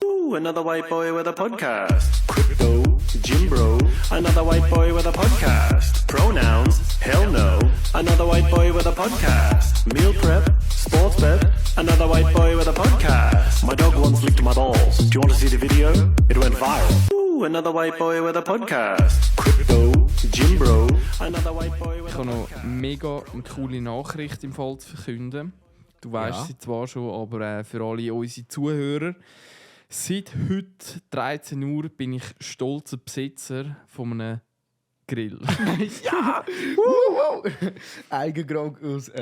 Another white boy with a podcast. Crypto, Jim Bro. Another white boy with a podcast. Pronouns, hell no. Another white boy with a podcast. Meal prep, sports bet. Another white boy with a podcast. My dog once licked my balls. Do you want to see the video? It went viral. Another white boy with a podcast. Crypto, Jim Bro. Another white boy with a podcast. Ich habe noch mega eine coole Nachricht im Fall zu verkünden. Du weißt sie zwar schon, aber für alle unsere Zuhörer. Seit heute 13 Uhr bin ich stolzer Besitzer von einem Grill. Ja! Eigengrau aus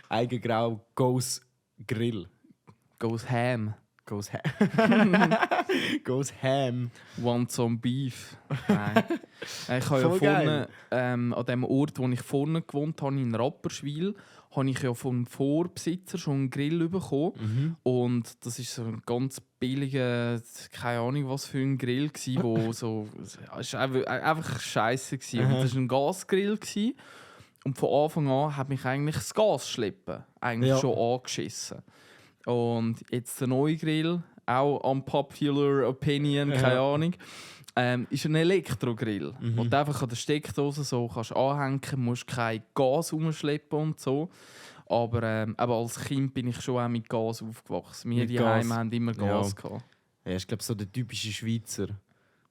Eigengrau goes Grill. Goes ham. Goes ham. Goes ham. Want some beef. Nein. Ich habe ja vorne, an dem Ort, wo ich vorne gewohnt habe, in Rapperswil, habe ich ja vom Vorbesitzer schon einen Grill bekommen. Und das ist so ein ganz billiger, keine Ahnung was für ein Grill gsi, wo so, es war einfach scheisse gsi. Und das war ein Gasgrill gsi. Und von Anfang an hat mich eigentlich das Gasschleppen schon angeschissen. Und jetzt der neue Grill, auch unpopular opinion, keine Ahnung, ist ein Elektrogrill. Und einfach an der Steckdose so kannst anhängen, musst kein Gas rumschleppen und so. Aber als Kind bin ich schon auch mit Gas aufgewachsen. Wir die Heime haben immer Gas gehabt. Ja, ich glaube so der typische Schweizer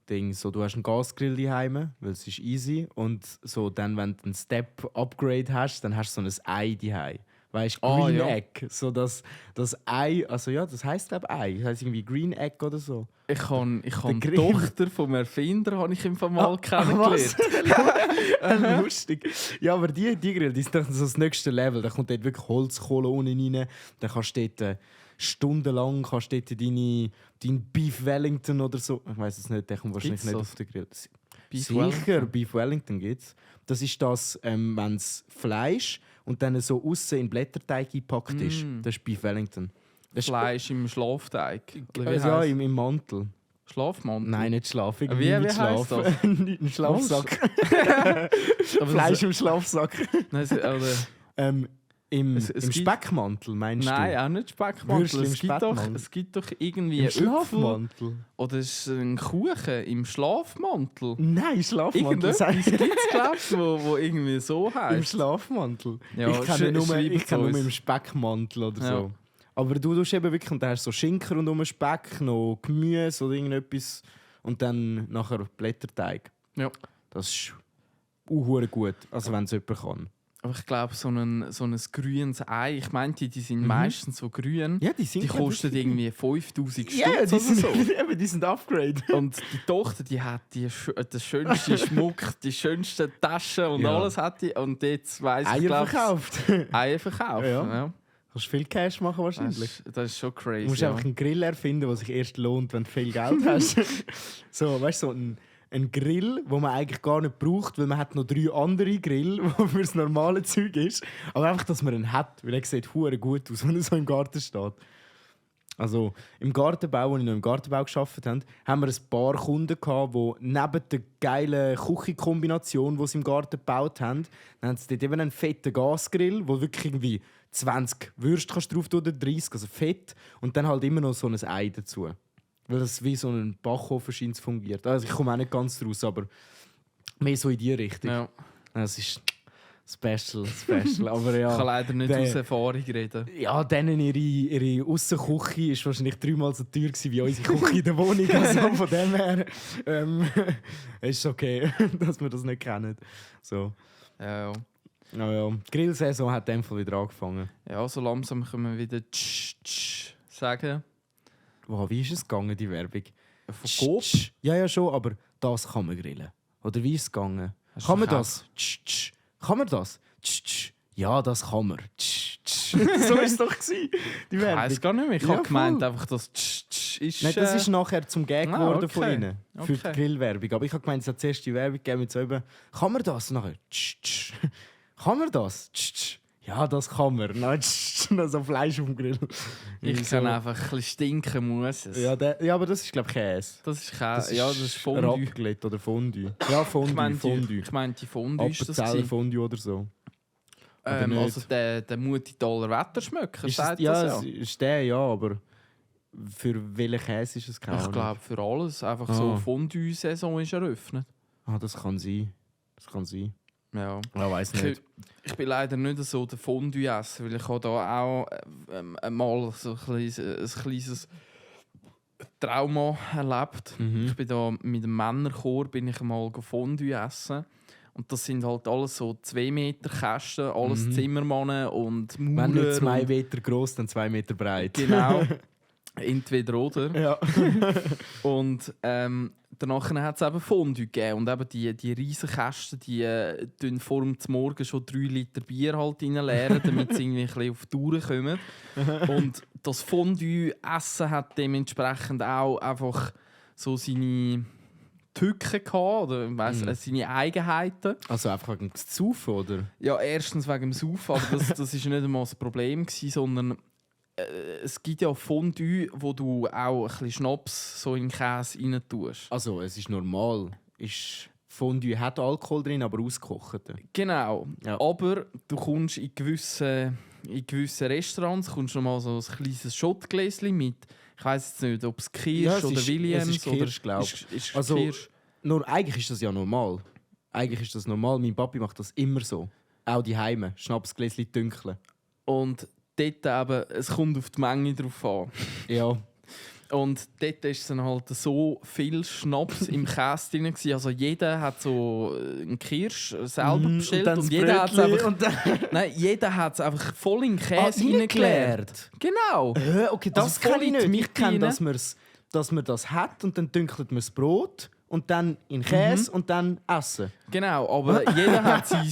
Ding. So, du hast einen Gasgrill daheim, weil es ist easy. Und so, dann, wenn du ein Step-Upgrade hast, dann hast du so ein Ei daheim. Weißt du, Green Egg. So das Ei, also ja, das heisst glaube ich Ei. Das heisst irgendwie Green Egg oder so. Ich habe die Tochter vom Erfinder habe ich im Fall mal kennengelernt. Lustig. Ja, aber die Grill, die ist doch so das nächste Level. Da kommt dort wirklich Holzkohle unten rein. Dann kannst du dort stundenlang deinen Beef Wellington oder so. Ich weiss es nicht, der kommt wahrscheinlich nicht auf den Grill. Sicher, Beef Wellington gibt's. Das ist das, wenn das Fleisch und dann so aussen in Blätterteig eingepackt ist. Das ist Beef Wellington. Das Fleisch im Schlafteig? Ja, im Mantel. Schlafmantel? Nein, nicht Schlaf. Wie heisst das? Ein Schlafsack. Fleisch im Schlafsack. Im Speckmantel, meinst du? Nein, auch nicht Speckmantel. Es gibt doch irgendwie einen Schlafmantel. Oder ist es ein Kuchen im Schlafmantel? Nein, Schlafmantel. Das gibt es, glaube ich, wo irgendwie so heisst. Im Schlafmantel. Ja, ich kenne nur im Speckmantel oder so. Aber du tust eben wirklich, und da hast du so Schinken und um Speck, noch Gemüse oder irgendetwas und dann nachher Blätterteig. Ja. Das ist auch gut, also wenn es jemand kann. Aber ich glaube, so ein grünes Ei, ich meinte, die sind meistens so grün. Ja, die kosten irgendwie 5000 Stutz ja, oder so. Die sind Upgrade. Und die Tochter, die hat den schönsten Schmuck, die schönsten Taschen und alles hat die. Und jetzt weiss ich, Eier verkauft. Eier verkauft, ja. Kannst viel Cash machen wahrscheinlich. Das ist schon crazy. Du musst einfach einen Grill erfinden, der sich erst lohnt, wenn du viel Geld hast. So, weißt du, so ein Grill, den man eigentlich gar nicht braucht, weil man hat noch 3 andere Grill, die für das normale Zeug ist. Aber einfach, dass man einen hat, weil er sieht verdammt gut aus, wenn er so im Garten steht. Also im Gartenbau, als ich noch im Gartenbau gearbeitet habe, haben wir ein paar Kunden gehabt, die neben der geilen Küchenkombination, die sie im Garten gebaut haben, dann haben sie dort eben einen fetten Gasgrill, wo wirklich irgendwie 20 Würste drauf tun oder 30, also fett. Und dann halt immer noch so ein Ei dazu. Weil das wie so ein Backofen scheint zu fungieren. Also ich komme auch nicht ganz raus, aber mehr so in die Richtung. Ja. Das ist special. Aber ja, ich kann leider nicht aus Erfahrung reden. Ja, denen ihre Aussenküche war wahrscheinlich 3-mal so teuer wie unsere Küche in der Wohnung. Also von dem her ist okay, dass wir das nicht kennen. So. Ja. Ja. Die Grillsaison hat in dem Fall wieder angefangen. Ja, so langsam können wir wieder sagen. Wow, wie ist es gegangen, die Werbung? Von Coop? Ja, schon, aber das kann man grillen. Oder wie ist es gegangen? Kann man das? Kann man das? Ja, das kann man. So war es doch, die Werbung. Ich weiss gar nicht mehr. Ich habe gemeint, einfach das ist... Nein, das ist nachher zum Gag geworden von ihnen. Für Okay. die Grillwerbung. Aber ich habe gemeint, es hat zuerst die Werbung gegeben mit so eben, kann man das? Und nachher, kann man das? Ja, das kann man. Nein, so Fleisch auf dem Grill. Ich kann einfach ein bisschen stinken, muss es. Ja, aber das ist, glaube ich, Käse. Das ist Käse. Ja, das ist Fondue. Raclette oder Fondue. Ja, Fondue. Ich meinte Fondue ist das Appenzeller Fondue oder so. Also der Muttitaler Wetterschmöcker, sagt ja, das ja. Ist der, ja, aber für welchen Käse ist es? Ich glaube für alles. Einfach so Fondue-Saison ist eröffnet. Ah, das kann sein. Ja. Ich weiss nicht. Ich bin leider nicht so der Fondue-Esser, weil ich habe da auch mal so ein kleines Trauma erlebt. Ich bin da mit dem Männerchor mal Fondue essen. Und das sind halt alles so 2 Meter Kästen, alles Zimmermannen und Maurer. Wenn nicht 2 Meter gross, dann 2 Meter breit. Genau. Entweder oder. Ja. Und danach hat es eben Fondue gegeben. Und eben die riesen Kästen, die tun vor dem Morgen schon 3 Liter Bier halt reinleeren, damit sie irgendwie ein bisschen auf die Tour kommen. Und das Fondue-Essen hat dementsprechend auch einfach so seine Tücken gehabt, oder seine Eigenheiten. Also einfach wegen dem Saufen, oder? Ja, erstens wegen dem Saufen, aber das ist nicht einmal das Problem gewesen, sondern es gibt ja Fondue, wo du auch ein bisschen Schnaps so in den Käse rein tust. Also es ist normal. Fondue hat Alkohol drin, aber ausgekocht. Genau, ja. Aber du kommst in gewissen Restaurants noch mal so ein kleines Schottgläschen mit, ich weiss jetzt nicht, ob es Kirsch oder Williams ist Kirsch, glaube ich. Also, Kirsch. Eigentlich ist das ja normal. Mein Papi macht das immer so. Auch die Heime, Schnapsgläschen dünkeln. Und dort eben, es kommt auf die Menge drauf an. Ja. Und dort ist dann halt so viel Schnaps im Käse drin. Also jeder hat so einen Kirsch selber bestellt. Und jeder hat es einfach, jeder hat es einfach voll in den Käse reingeleert. Genau. Okay, das also kann ich nicht. Ich kenne, rein. dass man das hat und dann dünkelt man das Brot und dann in Käse und dann essen. Genau, aber jeder hat sein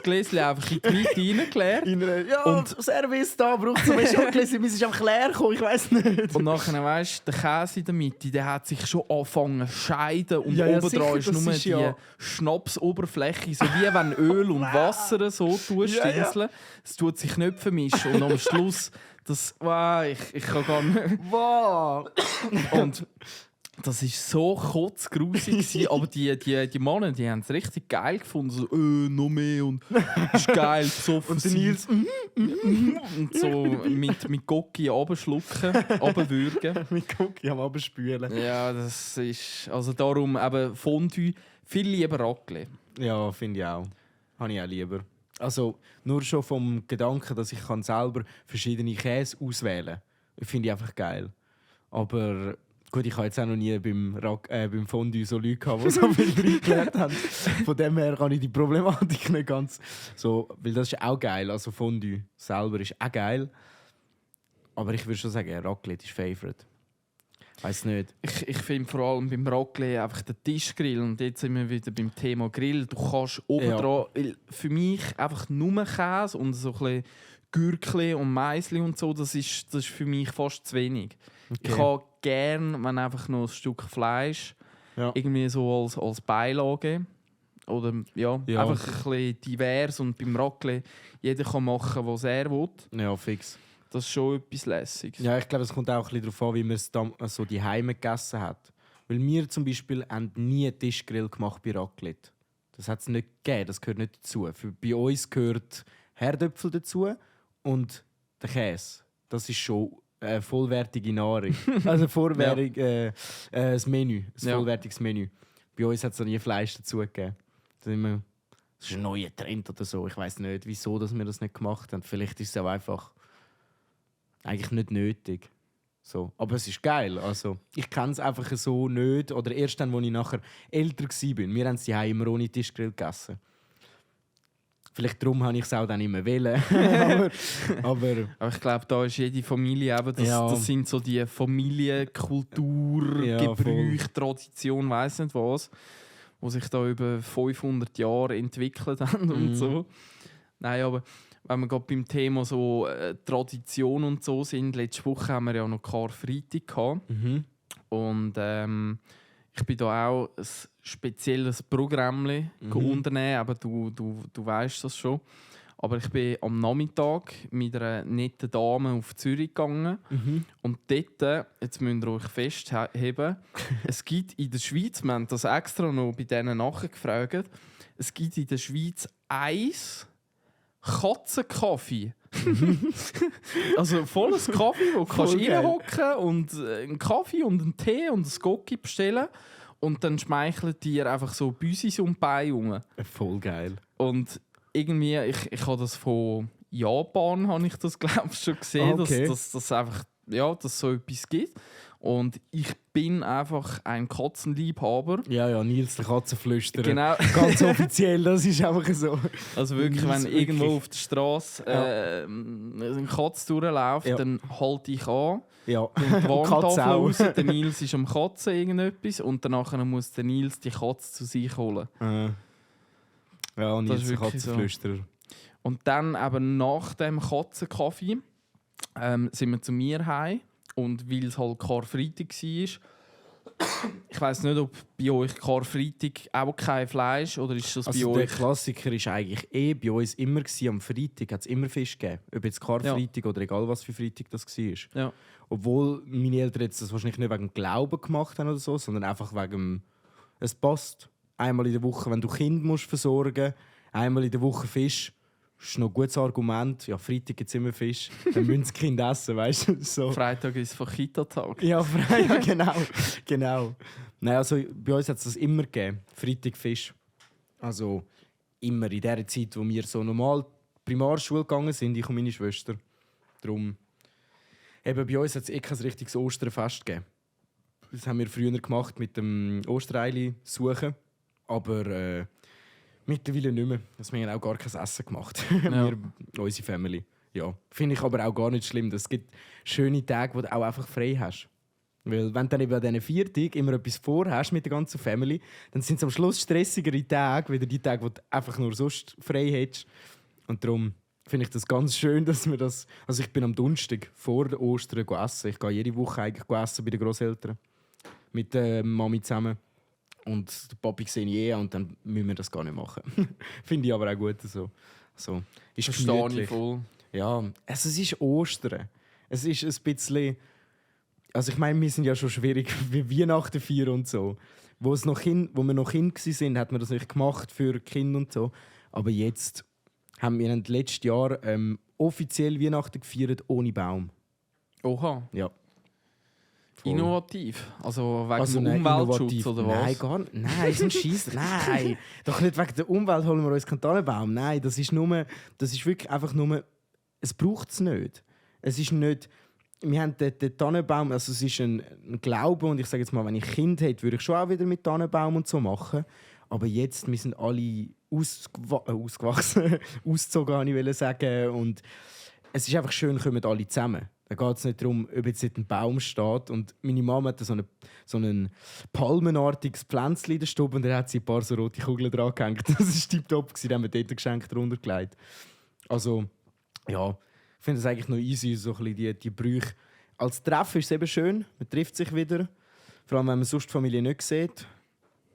Gläschen einfach in die Mitte reingeleert. Ja, und Service da braucht es ein Schottgläschen, bis es einfach leer kommt, ich weiss nicht. Und nachher, weißt du, der Käse in der Mitte, der hat sich schon angefangen zu scheiden und ja, obendran ist nur die Schnapsoberfläche, so wie wenn Öl und Wasser so stinseln. Es tut sich nicht vermischen und am Schluss, ich kann gar nicht. Wow. Und das war so kotzgrusig, aber die Männer, die haben es richtig geil gefunden. So, noch mehr und ist geil, besoffen. Und der Nils, und so mit Gocki runterschlucken, runterwürgen. Mit Gocki am Abspülen. Ja, das ist, also darum eben Fondue, viel lieber Raclette. Ja, finde ich auch. Habe ich auch lieber. Also nur schon vom Gedanken, dass ich selber verschiedene Käse auswählen kann, finde ich einfach geil. Aber gut, ich habe jetzt auch noch nie beim Fondue so Leute gehabt, die so viel reingelernt haben. Von dem her kann ich die Problematik nicht ganz so, weil das ist auch geil. Also Fondue selber ist auch geil. Aber ich würde schon sagen, Raclette ist Favorite. Weiss nicht. Ich finde vor allem beim Raclette einfach den Tischgrill. Und jetzt sind wir wieder beim Thema Grill. Du kannst oben dran, für mich einfach nur Käse und so ein bisschen Gürkli und Meisli und so, das ist für mich fast zu wenig. Okay. Ich habe gerne, wenn einfach noch ein Stück Fleisch irgendwie so als Beilage. Oder einfach ein bisschen divers und beim Raclette jeder kann machen, was er will. Ja, fix. Das ist schon etwas Lässiges. Ja, ich glaube, es kommt auch ein bisschen darauf an, wie man es so die Heime gegessen hat. Weil wir zum Beispiel haben nie einen Tischgrill gemacht bei Raclette. Das hat es nicht gegeben, das gehört nicht dazu. Bei uns gehört Herdöpfel dazu und der Käse. Das ist schon vollwertige Nahrung. Also das Menü, ein vollwertiges Menü. Bei uns hat es nie Fleisch dazu gegeben. Das ist ein neuer Trend oder so. Ich weiss nicht, wieso dass wir das nicht gemacht haben. Vielleicht ist es auch einfach eigentlich nicht nötig. So. Aber es ist geil. Also, ich kenne es einfach so nicht. Oder erst dann, als ich nachher älter war. Wir haben es immer ohne Tischgrill gegessen. Vielleicht darum habe ich es auch dann immer wählen. aber ich glaube, da ist jede Familie eben, das sind so die Familienkultur, Gebrüche, Tradition, weiss nicht was, die sich da über 500 Jahre entwickelt haben und so. Nein, aber wenn wir gerade beim Thema so Tradition und so sind, letzte Woche haben wir ja noch Karfreitag gehabt. Und ich bin da auch ein spezielles Programm unternehmen, aber du weißt das schon. Aber ich bin am Nachmittag mit einer netten Dame auf Zürich gegangen. Und dort, jetzt müsst ihr euch festheben, es gibt in der Schweiz, wir haben das extra noch bei denen nachgefragt, es gibt in der Schweiz ein Katzenkaffee. Also volles Kaffee, wo du kannst reinhocken und einen Kaffee und einen Tee und ein Gocki bestellen. Und dann schmeicheln die dir einfach so Büsis um die Beine rum. Voll geil. Und irgendwie, ich habe das von Japan, habe ich das glaube ich schon gesehen, Okay. dass einfach, ja, dass es so etwas gibt. Und ich bin einfach ein Katzenliebhaber. Ja, Nils, der Katzenflüsterer. Genau. Ganz offiziell, das ist einfach so. Also wirklich, Nils, wenn irgendwo wirklich. auf der Straße eine Katze durchläuft, Ja. dann halte ich an. Ja. Und die Katze Warntafel auch. raus, der Nils ist am Katzen irgendetwas und danach muss der Nils die Katze zu sich holen. Ja, Nils, Das ist der wirklich so. Katzenflüsterer. Und dann eben nach dem Katzenkaffee sind wir zu mir heim. Und weil es halt Karfreitag war, ich weiss nicht, ob bei euch Karfreitag auch kein Fleisch oder ist das Also bei der euch... Klassiker war eigentlich bei uns immer gewesen, am Freitag hat es immer Fisch gegeben. Ob jetzt Karfreitag oder egal was für Freitag das war. Ja. Obwohl meine Eltern jetzt das wahrscheinlich nicht wegen Glauben gemacht haben oder so, sondern einfach wegen es passt. Einmal in der Woche, wenn du Kind musst versorgen, einmal in der Woche Fisch. Das ist noch ein gutes Argument. Ja, Freitag gibt es immer Fisch. Dann müssen das Kind essen, weißt du? So. Freitag ist Fachita-Tag. Ja, ja, genau. Nein, also bei uns hat es das immer gegeben. Freitag Fisch. Also immer in der Zeit, wo wir so normal Primarschule gegangen sind, ich und meine Schwester. Darum. Eben bei uns hat es kein richtiges Osterfest gegeben. Das haben wir früher gemacht mit dem Ostereili suchen. Aber mittlerweile nicht mehr. Also wir haben auch gar kein Essen gemacht. Ja. Unsere Family. Ja. Finde ich aber auch gar nicht schlimm. Es gibt schöne Tage, wo du auch einfach frei hast. Weil wenn du dann eben an diesen 4 Tagen immer etwas vorhast mit der ganzen Family, dann sind es am Schluss stressigere Tage, wieder die Tage, wo du einfach nur sonst frei hättest. Und darum finde ich das ganz schön, dass wir das... Also ich bin am Donnerstag vor der Ostern essen. Ich gehe jede Woche eigentlich essen bei den Grosseltern. Mit der Mami zusammen. Und den Papi sehe ich und dann müssen wir das gar nicht machen. Finde ich aber auch gut so. So. Ist Verstehe ich gemütlich. voll. Ja, also es ist Ostern. Es ist ein bisschen... Also ich meine, wir sind ja schon schwierig wie Weihnachten feiern und so. Wo wir noch Kind waren, hat man das nicht gemacht für Kinder und so. Aber jetzt haben wir letztes Jahr offiziell Weihnachten gefeiert ohne Baum. Oha. Ja. Voll. Innovativ. Also wegen dem nein, Umweltschutz innovativ. oder was? Nein, gar nicht. Nein, so ein Scheiss. Nein, doch nicht wegen der Umwelt holen wir uns keinen Tannenbaum. Nein, das ist wirklich einfach nur, es braucht es nicht. Es ist nicht, wir haben den Tannenbaum, also es ist ein Glaube und ich sage jetzt mal, wenn ich Kind hätte, würde ich schon auch wieder mit Tannenbaum und so machen. Aber jetzt, wir sind alle ausgewachsen, ausgezogen, wollte ich sagen. Und es ist einfach schön, kommen alle zusammen. Da geht es nicht darum, ob jetzt ein Baum steht. Und meine Mama hat so ein palmenartiges Pflänzchen in der Stube und da hat sie ein paar so rote Kugeln dran gehängt. Das war tipptopp, da haben wir dort ein Geschenk drunter gelegt. Also, ja, ich finde es eigentlich noch easy, so ein bisschen die Brüche. Als Treffen ist es eben schön, man trifft sich wieder. Vor allem, wenn man sonst die Familie nicht sieht.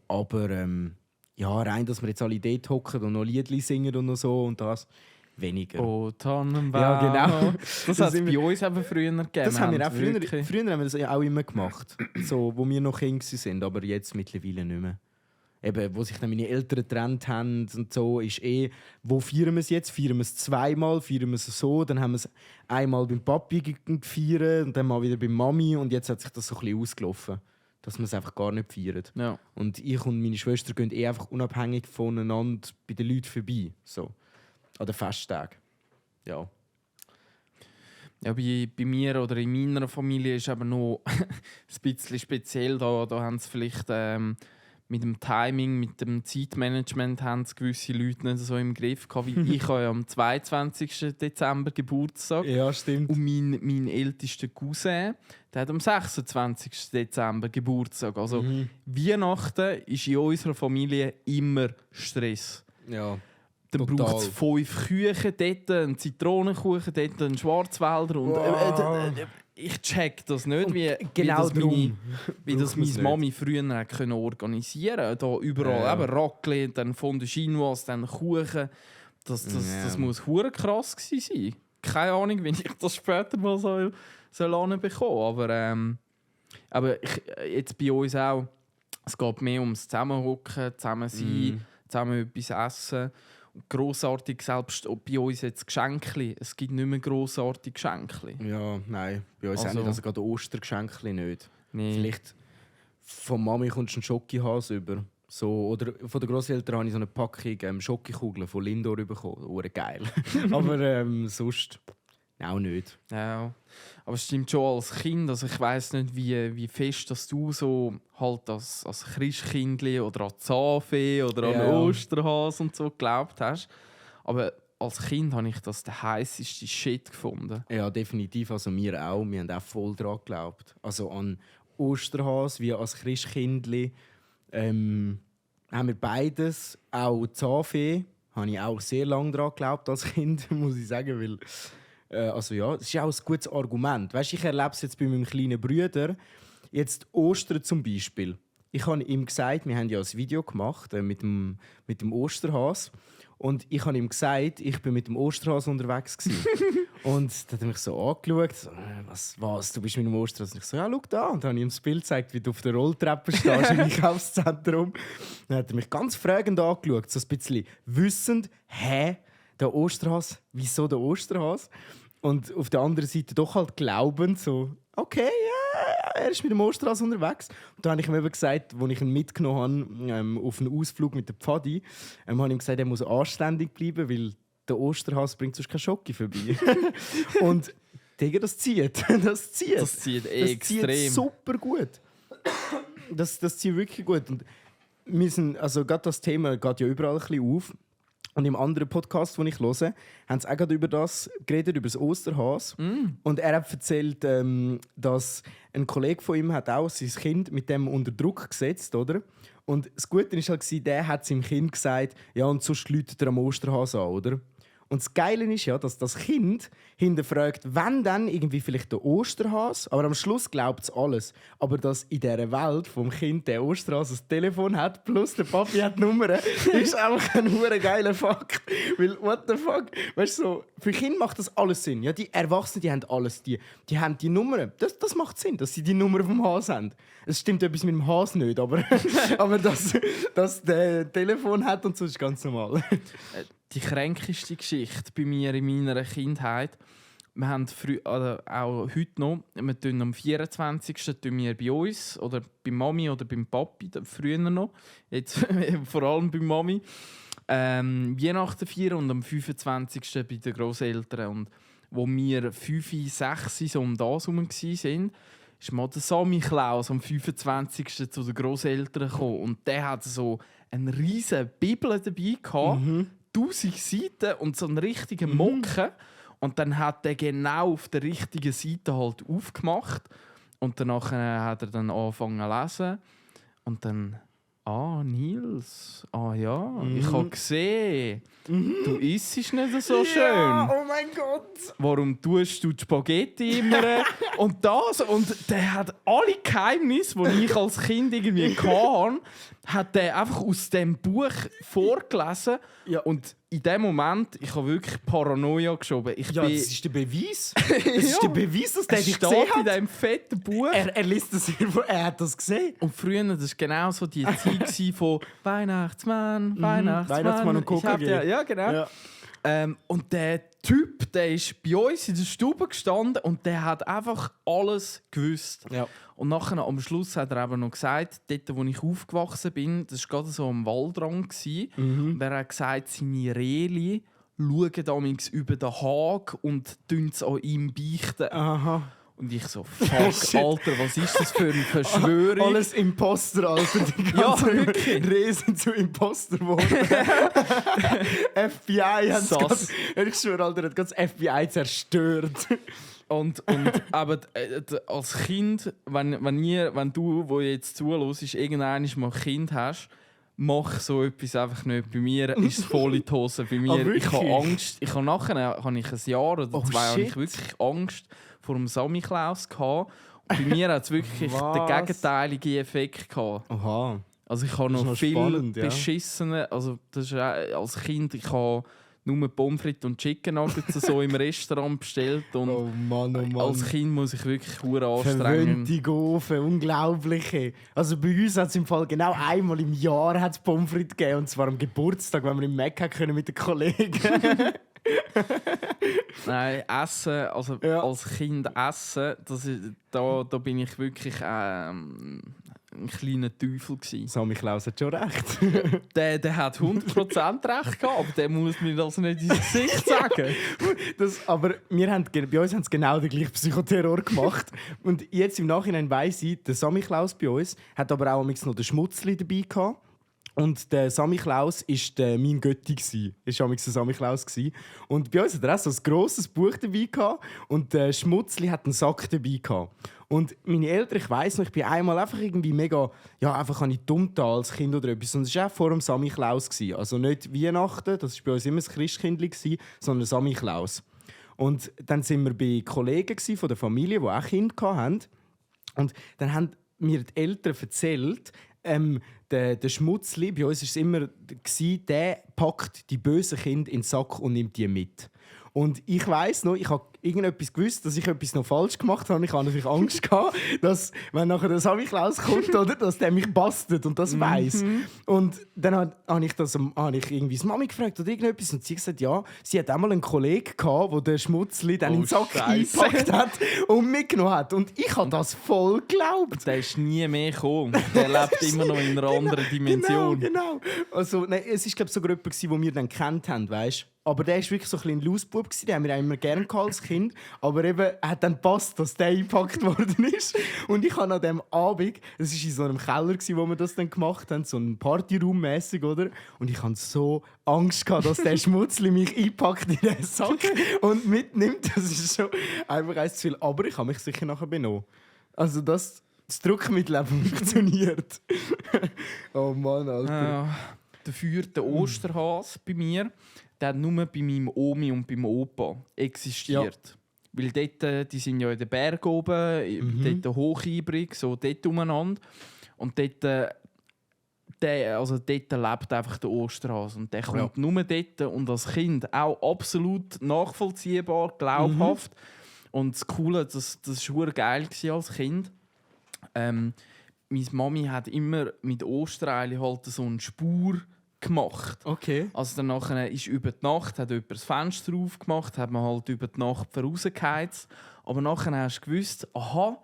Aber ja, rein, dass wir jetzt alle dort hocken und noch Liedli singen und noch so und das, weniger. Oh, Tannenbaum. Ja, genau. Das hat es bei uns eben früher gegeben. Das haben wir auch früher wirklich- haben wir das ja auch immer gemacht, so, wo wir noch Kinder waren, aber jetzt mittlerweile nicht mehr. Eben, wo sich dann meine Eltern getrennt haben und so, ist wo feiern wir es jetzt? Feiern wir es zweimal, feiern wir es so, dann haben wir es einmal beim Papi gefeiert und dann mal wieder bei Mami und jetzt hat sich das so ein bisschen ausgelaufen, dass wir es einfach gar nicht feiern. Ja. Und ich und meine Schwester gehen einfach unabhängig voneinander bei den Leuten vorbei, so, an den Festtagen. Ja. Ja, bei mir oder in meiner Familie ist aber noch ein bisschen speziell. Da haben sie vielleicht mit dem Timing, mit dem Zeitmanagement haben es gewisse Leute nicht so im Griff gehabt. Wie ich habe ja am 22. Dezember Geburtstag. Ja, stimmt. Und mein ältester Cousin, der hat am 26. Dezember Geburtstag. Also Weihnachten ist in unserer Familie immer Stress. Ja. Dann Total. braucht es 5 Küchen, dort einen Zitronenkuchen, dort einen Schwarzwälder. Und, ich check das nicht, wie genau das meine braucht man's Mami früher hat organisieren konnte. Da überall Ja. eben Raclette, dann Fondue Chinoise, dann Kuchen. Das muss hure krass gewesen sein. Keine Ahnung, wie ich das später mal soll anbekommen. Aber jetzt bei uns auch, es geht mehr ums Zusammenhocken, zusammen sein, zusammen etwas essen. Grossartig, selbst bei uns jetzt Geschenke. Es gibt nicht mehr grossartige Geschenke. Ja, nein, bei uns auch nicht. Also gerade Ostergeschenke nicht. Nee. Vielleicht von Mami kommst du einen Schokihase über. So, oder von den Grosseltern habe ich so eine Packung Schokikugeln von Lindor bekommen. Geil. Aber sonst auch nicht. Ja, aber es stimmt schon als Kind. Also ich weiss nicht, wie fest dass du so halt als Christkindli oder an Zahnfee oder an Osterhase und so geglaubt hast. Aber als Kind habe ich das der heisseste Shit gefunden. Ja, definitiv. Also wir auch. Wir haben auch voll daran geglaubt. Also an Osterhase wie als Christkindli. Haben wir beides. Auch Zahnfee habe ich auch sehr lange daran geglaubt als Kind, muss ich sagen. Weil, also ja, das ist auch ein gutes Argument. Weißt, ich erlebe es jetzt bei meinem kleinen Bruder. Jetzt Ostern zum Beispiel. Ich habe ihm gesagt, wir haben ja ein Video gemacht mit dem Osterhase. Und ich habe ihm gesagt, ich bin mit dem Osterhase unterwegs gewesen. Und dann hat er mich so angeschaut. So, was, du bist mit dem Osterhase? Und ich so, ja, schau da. Und dann habe ich ihm das Bild gezeigt, wie du auf der Rolltreppe stehst im Einkaufszentrum. Dann hat er mich ganz fragend angeschaut, so ein bisschen wissend, der Osterhase, wieso der Osterhase? Und auf der anderen Seite doch halt glaubend, so, okay, ja, er ist mit dem Osterhase unterwegs. Und dann habe ich ihm eben gesagt, als ich ihn mitgenommen habe auf einen Ausflug mit der Pfadi, habe ich ihm gesagt, er muss anständig bleiben, weil der Osterhase bringt sonst keinen Schoki vorbei. Und Digga, das zieht. Das zieht extrem. Das zieht super gut. Das zieht wirklich gut. Und wir sind, also gerade das Thema geht ja überall ein bisschen auf. Und im anderen Podcast, den ich höre, haben sie auch gerade über das geredet, über das Osterhase. Und er hat erzählt, dass ein Kollege von ihm hat auch sein Kind mit dem unter Druck gesetzt, oder? Und das Gute war halt, der hat seinem Kind gesagt, ja, und sonst läutet er am Osterhase an, oder? Und das Geile ist ja, dass das Kind hinterfragt, wenn dann irgendwie vielleicht der Osterhase, aber am Schluss glaubt es alles. Aber dass in dieser Welt vom Kind der Osterhase ein Telefon hat, plus der Papi hat Nummern, ist einfach ein hure geiler Fakt. Weil, what the fuck? Weißt du, so, für Kinder macht das alles Sinn. Ja, die Erwachsenen, die haben alles. Die haben die Nummern. Das macht Sinn, dass sie die Nummer vom Hase haben. Es stimmt etwas mit dem Hase nicht, aber, aber dass der Telefon hat und so ist ganz normal. Die kränkeste Geschichte bei mir in meiner Kindheit. Wir haben auch heute noch, wir tun am 24. tun wir bei uns oder bei Mami oder beim Papi, früher noch, jetzt vor allem bei Mami, Weihnachten feiern und am 25. bei den Grosseltern. Und wo wir 5, 6 so um das herum waren, ist mal der Sammy Klaus am 25. zu den Grosseltern gekommen. Und der hatte so eine riesige Bibel dabei gehabt. 1000 Seiten und so einen richtigen Mocken. Und dann hat er genau auf der richtigen Seite halt aufgemacht. Und danach hat er dann angefangen zu lesen. Und dann, Nils, ja, ich habe gesehen, du isst nicht so schön. Ja, oh mein Gott! Warum tust du die Spaghetti immer? Und das, und der hat alle Geheimnisse, die ich als Kind irgendwie hatte, hat der einfach aus dem Buch vorgelesen. Ja. Und in dem Moment, ich habe wirklich Paranoia geschoben. Das ist der Beweis. Das ist der Beweis, dass der dich gesehen hat. In diesem fetten Buch. Er liest das irgendwo, er hat das gesehen. Und früher, das war genau so die Zeit von Weihnachtsmann, Weihnachtsmann und KKG. Ja, genau. Ja. Und der Typ, der ist bei uns in der Stube gestanden und der hat einfach alles gewusst. Ja. Und nachher am Schluss hat er aber noch gesagt, dort, wo ich aufgewachsen bin, das war gerade so am Waldrand. Und er hat gesagt, seine Rehli schauen damals über den Hag und es an ihm beichten. Aha. Und ich so, fuck, Alter, was ist das für eine Verschwörung? Alles Imposter, Alter. Die ganzen Riesen zu Imposter geworden. FBI hat ich schwöre, Alter, hat das FBI zerstört. Und aber als Kind, wenn du, wo jetzt zuhörst, irgendwann mal ein Kind hast, mach so etwas einfach nicht. Bei mir ist es voll in die Hose. Bei mir, ich habe Angst. Nachher habe ich ein Jahr oder 2 habe ich wirklich Angst vor dem Sammy Klaus gehabt. Und bei mir hat es wirklich den gegenteiligen Effekt gehabt. Aha. Also ich habe noch viel beschissene. Also das ist als Kind, ich habe nur Pommes frites und Chicken Nuggets so im Restaurant bestellt. Und Oh Mann, oh Mann. als Kind muss ich wirklich verdammt anstrengen. Verwöhnte Gofen, unglaubliche. Also bei uns hat es im Fall genau einmal im Jahr hat's Pommes frites gegeben, und zwar am Geburtstag, wenn wir im Mac können mit den Kollegen. Nein, Essen, also Ja. als Kind essen, da bin ich wirklich ein kleiner Teufel gewesen. Sammy Klaus hat schon recht. Der hat 100% recht gehabt, aber der muss mir das nicht ins Gesicht sagen. Aber bei uns haben sie genau den gleichen Psychoterror gemacht. Und jetzt im Nachhinein weiss ich, der Sammy Klaus bei uns hat aber auch noch den Schmutzli dabei gehabt. Und der Sammy Klaus war mein Götti. Er war der Sammy Klaus. Und bei uns hat er auch so ein grosses Buch dabei gehabt. Und der Schmutzli hat einen Sack dabei gehabt. Und meine Eltern, ich weiss noch, ich bin einmal einfach irgendwie mega, ja, einfach habe ich dumm da als Kind oder etwas. Und es war auch vor dem Sammy Klaus. Also nicht Weihnachten, das war bei uns immer das Christkindli, sondern Sammy Klaus. Und dann waren wir bei Kollegen von der Familie, die auch Kinder hatten. Und dann haben mir die Eltern erzählt, der Schmutzli, bei uns war es immer, der packt die bösen Kinder in den Sack und nimmt die mit. Und ich weiss noch, ich habe irgendetwas gewusst, dass ich etwas noch falsch gemacht habe. Ich hatte natürlich Angst gehabt, dass, wenn nachher der Sammy Klaus kommt, oder, dass der mich bastet und das weiss. Und dann habe ich irgendwie die Mami gefragt oder irgendetwas, und sie hat gesagt, ja, sie hat einmal einen Kollegen gehabt, der den Schmutzli dann in den Sack Scheisse. eingepackt hat und mitgenommen hat. Und ich habe das voll geglaubt. Der ist nie mehr gekommen. Der lebt immer noch in einer anderen Dimension. Genau. Also, nein, es war, glaube ich, sogar jemand, den wir dann kennt haben, weißt? Aber der war wirklich so ein bisschen ein Lausbub, den haben wir immer gerne als Kind. Aber eben, er hat dann gepasst, dass der eingepackt worden ist. Und ich habe an diesem Abend, es war in so einem Keller, wo wir das dann gemacht haben, so ein Partyraum-mässig, oder? Und ich hatte so Angst gehabt, dass der Schmutzli mich einpackt in den Sack und mitnimmt. Das ist schon einfach eins zu viel. Aber ich habe mich sicher nachher benommen. Also das Druckmittel hat funktioniert. Oh Mann, Alter. Dafür der Osterhase bei mir, der hat nur bei meinem Omi und beim Opa existiert. Ja. Weil dort, die sind ja in den Bergen oben, dort hochibrig, so dort umeinander. Und dort, dort lebt einfach der Osterhase. Und der kommt nur dort und als Kind auch absolut nachvollziehbar, glaubhaft. Und das Coole, das war geil als Kind. Meine Mami hat immer mit Ostereili halt so eine Spur gemacht. Okay. Also dann nachher ist über die Nacht, hat jemand das Fenster aufgemacht, hat man halt über die Nacht vorausgeheizt. Aber nachher hast du gewusst, aha,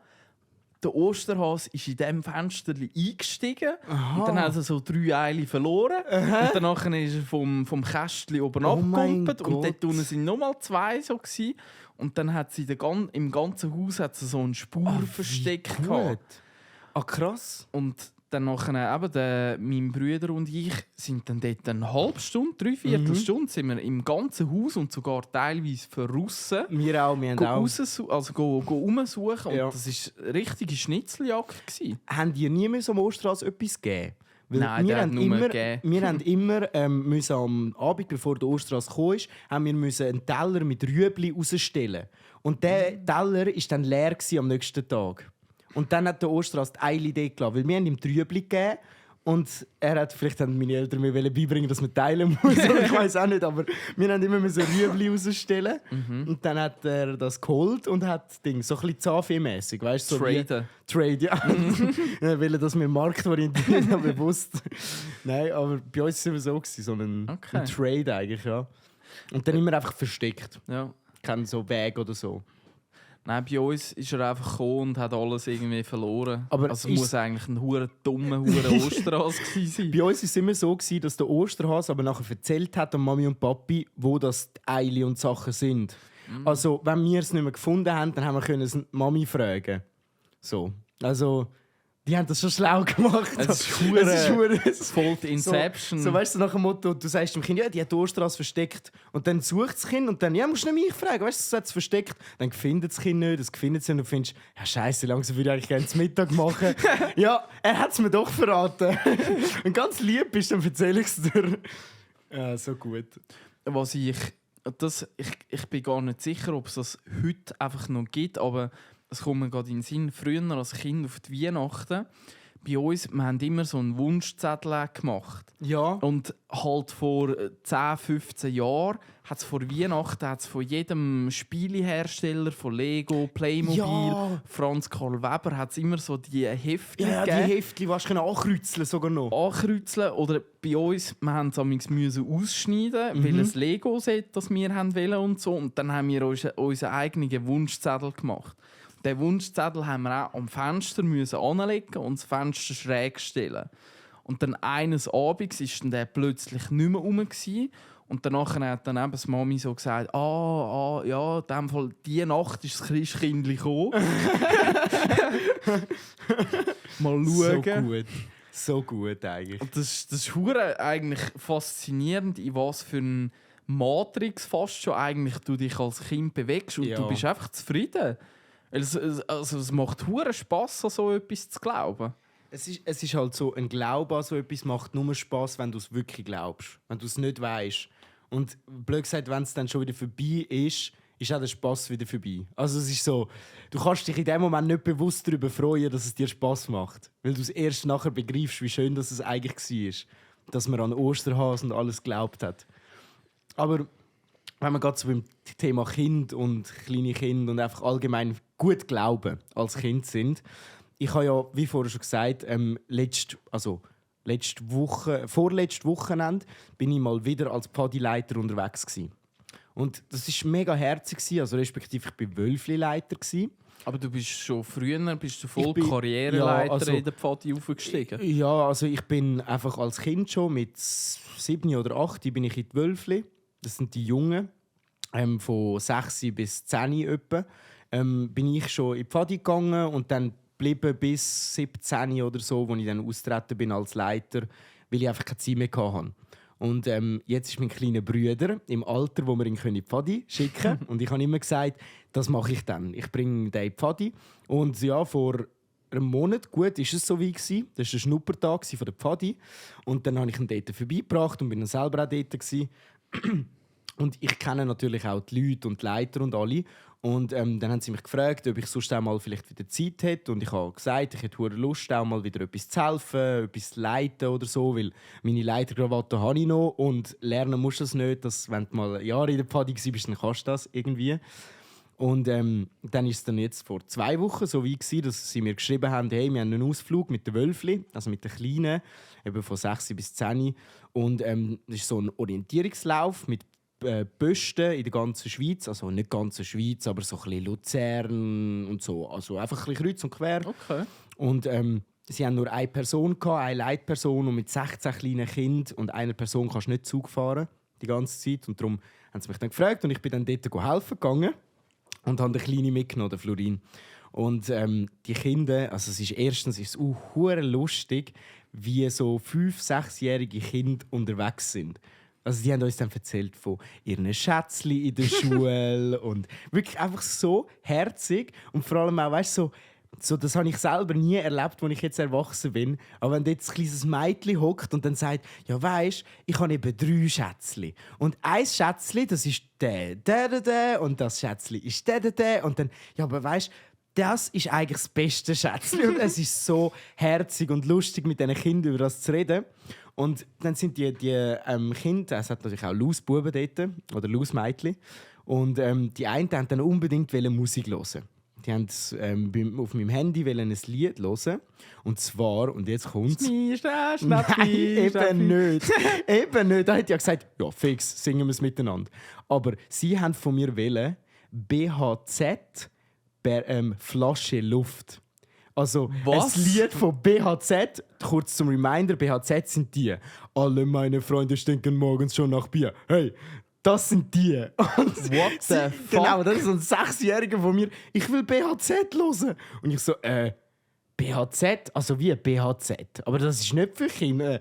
der Osterhase ist in diesem Fenster eingestiegen. Aha. Und dann hat er so 3 Eile verloren. Und dann ist er vom Kästchen oben abgekumpelt. Und dort unten sind nochmal 2 so gewesen. Und dann hat sie im ganzen Haus hat sie so eine Spur versteckt gehabt. Ah, krass. Und dann nachher eben mein Bruder und ich sind dann dort eine halbe Stunde, 3/4 Stunde sind wir im ganzen Haus und sogar teilweise verrissen. Wir auch, wir haben auch. Umsuchen. Und das war eine richtige Schnitzeljagd gewesen. Haben die nie mehr so am Osterhase etwas gegeben? Weil Nein, wir haben immer müssen am Abend, bevor der Osterhase kam, haben wir einen Teller mit Rüebli rausstellen. Und der Teller war dann leer am nächsten Tag. Und dann hat der Osterhase die Eile gelassen, weil wir haben ihm die Rüebli gegeben. Und vielleicht haben meine Eltern mir beibringen, dass man teilen muss. Ich weiß auch nicht, aber wir haben immer so Rüebli rausstellen. Und dann hat er das geholt und hat so ein bisschen Zahnfee-mässig. Weißt, so Trade, ja. Weil das wir marktorientiert haben, bewusst. Nein, aber bei uns war es immer so ein Trade eigentlich, ja. Und dann immer einfach versteckt. Ja. Kein so Weg oder so. Nein, bei uns ist er einfach gekommen und hat alles irgendwie verloren. Aber also muss eigentlich ein dummer Osterhase gewesen sein. Bei uns war es immer so, dass der Osterhase aber nachher erzählt hat an Mami und Papi, wo das die Eile und Sachen sind. Also, wenn wir es nicht mehr gefunden haben, dann haben wir die Mami fragen. So. Also, die haben das schon schlau gemacht. Es ist voll die Inception. So weißt du, nach dem Motto, du sagst dem Kind, ja, die hat die Osterhase versteckt. Und dann sucht das Kind und dann, ja, musst du nicht mich fragen, weißt du, es hat es versteckt. Dann findet das Kind nicht, das findet es nicht und du findest, ja, Scheiße, langsam würde ich eigentlich gerne zum Mittag machen. Ja, er hat es mir doch verraten. Und ganz lieb ist, dann erzähle ich es dir. Ja, so gut. Ich bin gar nicht sicher, ob es das heute einfach noch gibt, aber es kommt mir gerade in den Sinn, früher als Kind auf die Weihnachten bei uns, wir haben immer so einen Wunschzettel gemacht. Ja. Und halt vor 10, 15 Jahren hat es vor Weihnachten von jedem Spielehersteller, von Lego, Playmobil, Ja. Franz Karl Weber, hat es immer so die Heftchen Ja, die gegeben. Heftchen, was du ankreuzeln sogar noch. Ankreuzeln. Oder bei uns, wir haben es ausschneiden, weil ein Lego-Set, das wir wollen und so. Und dann haben wir unseren eigenen Wunschzettel gemacht. Den Wunschzettel haben wir auch am Fenster anlegen und das Fenster schräg stellen. Und dann eines Abends war dann der plötzlich nicht mehr rum. Und danach hat dann eben die Mami so gesagt, ja, in dem Fall, diese Nacht ist das Christkindli gekommen. Mal schauen. So gut eigentlich. Und das ist hure eigentlich faszinierend, in was für eine Matrix fast schon eigentlich du dich als Kind bewegst und Ja. du bist einfach zufrieden. Es macht hure Spass, an so etwas zu glauben. Es ist halt so, ein Glaube an so etwas macht nur Spass, wenn du es wirklich glaubst. Wenn du es nicht weißt. Und blöd gesagt, wenn es dann schon wieder vorbei ist auch der Spass wieder vorbei. Also es ist so, du kannst dich in dem Moment nicht bewusst darüber freuen, dass es dir Spass macht. Weil du es erst nachher begreifst, wie schön das es eigentlich war. Dass man an Osterhasen und alles geglaubt hat. Aber wenn wir gerade so beim Thema Kind und kleine Kinder und einfach allgemein gut glauben als Kind sind, ich habe ja, wie vorher schon gesagt, vorletztes Wochenende bin ich mal wieder als Pfadileiter unterwegs gewesen. Und das war mega herzig, also respektive ich war Wölfli-Leiter. Aber du bist schon früher voll Ich bin- Karriereleiter ja, also- in der Pfadi aufgestiegen. Ja, also ich bin einfach als Kind schon mit 7 oder 8 bin ich in die Wölfli. Das sind die Jungen, von 6 bis 10 etwa. Bin ich schon in die Pfadi gegangen und dann geblieben bis 17 oder so, als ich dann austreten bin als Leiter, weil ich einfach keine Zeit mehr hatte. Und jetzt ist mein kleiner Bruder im Alter, wo wir ihn in die Pfadi schicken können. Und ich habe immer gesagt, das mache ich dann. Ich bringe den in die Pfadi. Und ja, vor einem Monat, gut, ist es so wie gewesen. Das war der Schnuppertag von der Pfadi. Und dann habe ich ihn dort vorbeigebracht und bin dann selber auch dort gewesen. Und ich kenne natürlich auch die Leute und die Leiter und alle. Und dann haben sie mich gefragt, ob ich sonst auch mal vielleicht wieder Zeit hätte. Und ich habe gesagt, ich hätte Lust, auch mal wieder etwas zu helfen, etwas zu leiten oder so. Weil meine Leiterkrawatte habe ich noch. Und lernen musst du das nicht. Dass, wenn du mal Jahre in der Pfadi warst, dann kannst du das irgendwie. Und dann ist es dann jetzt vor 2 Wochen so wie gewesen, dass sie mir geschrieben haben, hey, wir haben einen Ausflug mit den Wölfli, also mit den Kleinen, eben von 6 bis 10. Und das ist so ein Orientierungslauf mit Posten in der ganzen Schweiz, also nicht ganze Schweiz, aber so ein bisschen Luzern und so, also einfach ein bisschen kreuz und quer. Okay. Und sie haben nur eine Person gehabt, eine Leitperson, und mit 16 kleinen Kindern und einer Person kannst du nicht Zug fahren die ganze Zeit. Und darum haben sie mich dann gefragt und ich bin dann dort helfen gegangen und habe den Kleinen mitgenommen, den Florin. Und die Kinder, also erstens ist es hure lustig, wie so 5-, 6-jährige Kinder unterwegs sind. Also die haben uns dann erzählt von ihren Schätzchen in der Schule und wirklich einfach so herzig und vor allem auch, weißt du, so, das habe ich selber nie erlebt, als ich jetzt erwachsen bin. Aber wenn dort ein kleines Mädchen hockt und dann sagt, ja weisst, ich habe eben 3 Schätzchen. Und ein Schätzchen, das ist der, und das Schätzchen ist der. Und dann, ja, aber weisst, das ist eigentlich das beste Schätzchen. Und es ist so herzig und lustig, mit diesen Kindern über das zu reden. Und dann sind die Kinder, es hat natürlich auch Lausbuben dort, oder Lausmädchen. Und die einen wollten dann unbedingt Musik hören. Die wollten auf meinem Handy ein Lied hören. Und zwar, und jetzt kommt es. Nein, eben nicht. Eben nicht. Da hat ja gesagt, ja, fix, singen wir es miteinander. Aber sie haben von mir wollen BHZ Flasche Luft. Also Was? ein Lied von BHZ, kurz zum Reminder, BHZ sind die. Alle meine Freunde stinken morgens schon nach Bier. Hey, das sind die. Und What the fuck? Genau, das ist so ein 6-Jähriger von mir. Ich will BHZ hören. Und ich so, BHZ? Also wie BHZ? Aber das ist nicht für Kinder.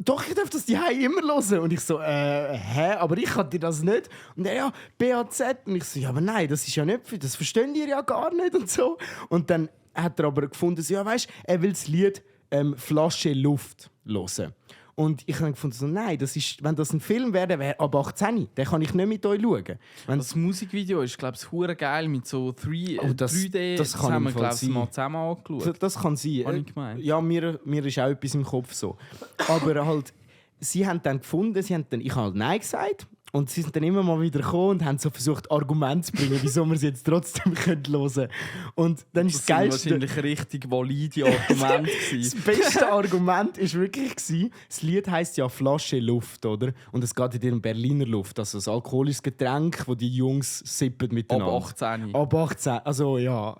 Doch, ich darf das die immer hören. Und ich so, hä? Aber ich kann dir das nicht. Und er, ja, BHZ. Und ich so, ja, aber nein, das ist ja nicht für, das verstehen die ja gar nicht und so. Und dann hat er aber gefunden, ja, weißt, er will das Lied Flasche Luft hören. Und ich habe gefunden, so, nein, wenn das ein Film wäre, wäre ab 18. Den kann ich nicht mit euch schauen. Das Musikvideo ist, glaube ich, hure geil mit so 3D. Das kann haben wir, im Fall glaube ich, sein. mal zusammen angeschaut. Das kann sein. Habe ich gemeint. Ja, mir ist auch etwas im Kopf so. Aber halt, sie haben dann gefunden, ich habe halt Nein gesagt. Und sie sind dann immer mal wieder gekommen und haben so versucht, Argumente zu bringen, wieso wir sie jetzt trotzdem hören können. Und dann ist das Geilste... wahrscheinlich richtig valide Argumente. Das beste Argument war wirklich, das Lied heisst ja «Flasche Luft», oder? Und es geht in ihrem Berliner Luft, also ein alkoholisches Getränk, das die Jungs sippen miteinander. Ab 18. Ab 18, also ja.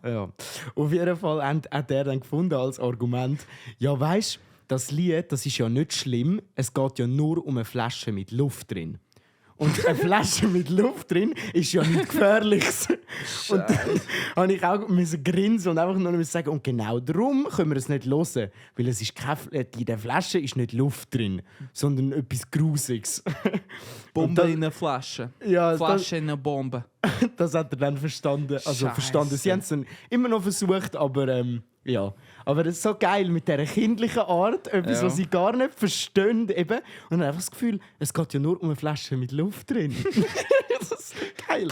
Auf jeden Fall hat er dann gefunden als Argument, ja weisst, das Lied, das ist ja nicht schlimm, es geht ja nur um eine Flasche mit Luft drin. Und eine Flasche mit Luft drin ist ja nichts Gefährliches. Und dann musste ich auch grinsen und einfach nur sagen, und genau darum können wir es nicht hören. Weil es ist in der Flasche ist nicht Luft drin, sondern etwas Grusiges. Bombe in einer Flasche. Ja, Flasche in einer Bombe. Das hat er dann verstanden. Also verstanden. Sie haben es dann immer noch versucht, aber ja. Aber das ist so geil mit dieser kindlichen Art, etwas, was sie gar nicht verstehen. Eben. Und dann einfach das Gefühl, es geht ja nur um eine Flasche mit Luft drin. Das ist geil.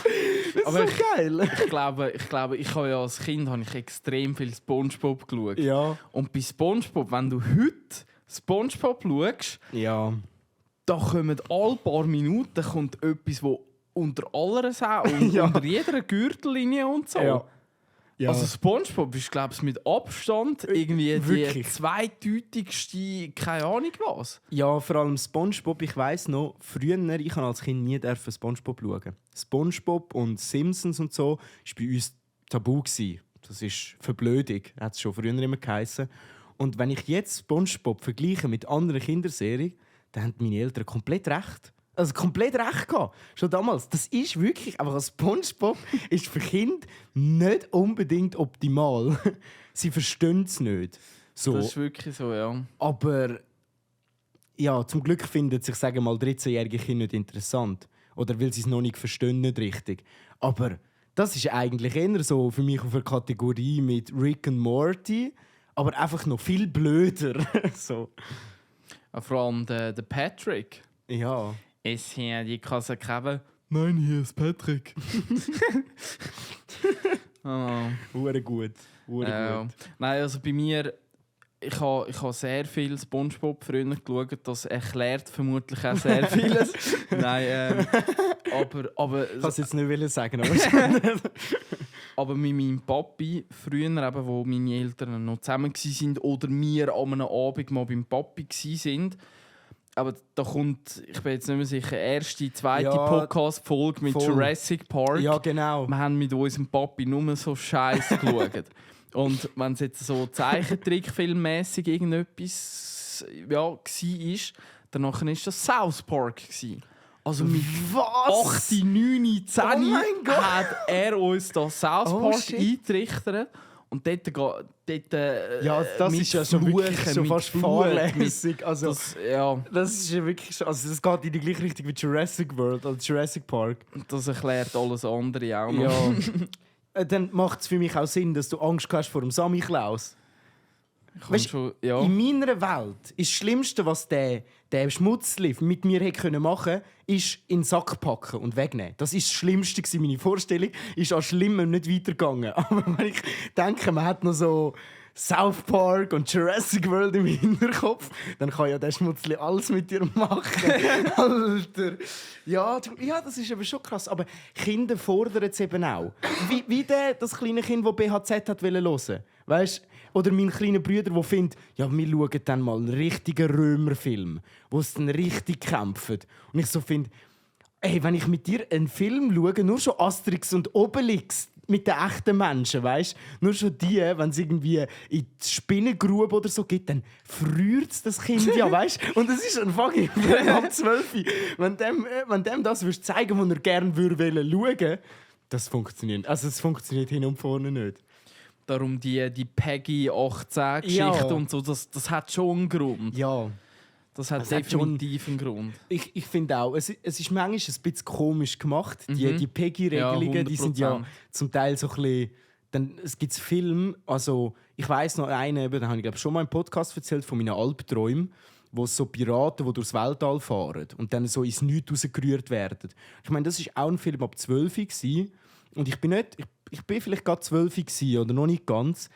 Das ist so geil. Ich glaube, ich habe ja als Kind extrem viel SpongeBob geschaut. Ja. Und bei SpongeBob, wenn du heute SpongeBob schaust, Ja. da kommen alle paar Minuten kommt etwas, das unter aller Sau und Ja. unter jeder Gürtellinie und so. Ja. Ja. Also SpongeBob ist, glaube ich, mit Abstand irgendwie die wirklich. zweideutigste, keine Ahnung was. Ja, vor allem SpongeBob, ich weiss noch, früher, ich habe als Kind nie SpongeBob schauen. SpongeBob und Simpsons und so war bei uns tabu gewesen. Das ist Verblödung, hat es schon früher immer geheißen. Und wenn ich jetzt SpongeBob vergleiche mit anderen Kinderserien, dann haben meine Eltern komplett recht. Also komplett recht gehabt. Schon damals. Das ist wirklich, aber SpongeBob ist für Kinder nicht unbedingt optimal. Sie verstehen es nicht. So. Das ist wirklich so, ja. Aber ja, zum Glück finden sich, sagen wir mal, 13-jährige Kinder nicht interessant. Oder weil sie es noch nicht verstehen, nicht richtig. Aber das ist eigentlich eher so für mich auf eine Kategorie mit Rick und Morty, aber einfach noch viel blöder. So. Vor allem der Patrick. Ja. Ist hier die Kasse Krabbe? Nein, hier ist Patrick. Hure gut. Gut. Nein, also bei mir, ich habe sehr viel SpongeBob früher geschaut. Das erklärt vermutlich auch sehr vieles. Nein, aber Ich kann es jetzt nicht sagen, aber... aber mit meinem Papi, früher, eben, wo meine Eltern noch zusammen waren oder wir an einem Abend mal beim Papi waren, aber da kommt, ich bin jetzt nicht mehr sicher, erste, zweite Podcast-Folge mit Jurassic Park. Ja, genau. Wir haben mit unserem Papi nur so Scheiße geschaut. Und wenn es jetzt so Zeichentrickfilmmäßig irgendetwas war, danach war das South Park. Also mit 8, 9, 10 hat er uns das South Park eingetrichtert. Und dort ja, das ist ja schon wirklich schon fast fahrlässig. Also, das ist ja wirklich schon, also das geht in die gleiche Richtung wie Jurassic World oder Jurassic Park. Das erklärt alles andere auch noch. Ja. Dann macht es für mich auch Sinn, dass du Angst hast vor dem Sammy Klaus. Weißt, in meiner Welt ist das Schlimmste, was der Schmutzli mit mir hätte machen können, ist in den Sack packen und wegnehmen. Das ist das Schlimmste gewesen. Meine Vorstellung ist auch schlimmer nicht weitergegangen. Aber wenn ich denke, man hat noch so South Park und Jurassic World im Hinterkopf, dann kann ja der Schmutzli alles mit dir machen. Alter. Ja, das ist aber schon krass. Aber Kinder fordern es eben auch. Wie das kleine Kind, das BHZ hat hören wollte. Weißt du? Oder mein kleiner Bruder, der findet, ja, wir schauen dann mal einen richtigen Römerfilm, wo es dann richtig kämpfen. Und ich so finde, ey, wenn ich mit dir einen Film schaue, nur schon Asterix und Obelix mit den echten Menschen, weißt? Nur schon die, wenn es irgendwie in die Spinnengrube oder so geht, dann friert das Kind ja, weißt? Und es ist ein fucking ab 12. Wenn dem das würdest zeigen, was er gerne schauen würde, das funktioniert. Also es funktioniert hin und vorne nicht. Darum die Peggy 18 Geschichte und so, das hat schon einen Grund. Ja. Das hat definitiv einen Grund. Ich finde auch, es ist manchmal ein bisschen komisch gemacht. Die Peggy-Regelungen, die sind ja zum Teil so ein bisschen... Dann, es gibt Filme, also ich weiss noch einen, den habe ich glaub, schon mal im Podcast erzählt, von meinen Albträumen, wo so Piraten, die durchs Weltall fahren und dann so ins Nichts rausgerührt werden. Ich meine, das war auch ein Film ab 12 gewesen. Und ich bin vielleicht gerade 12 gewesen, oder noch nicht ganz.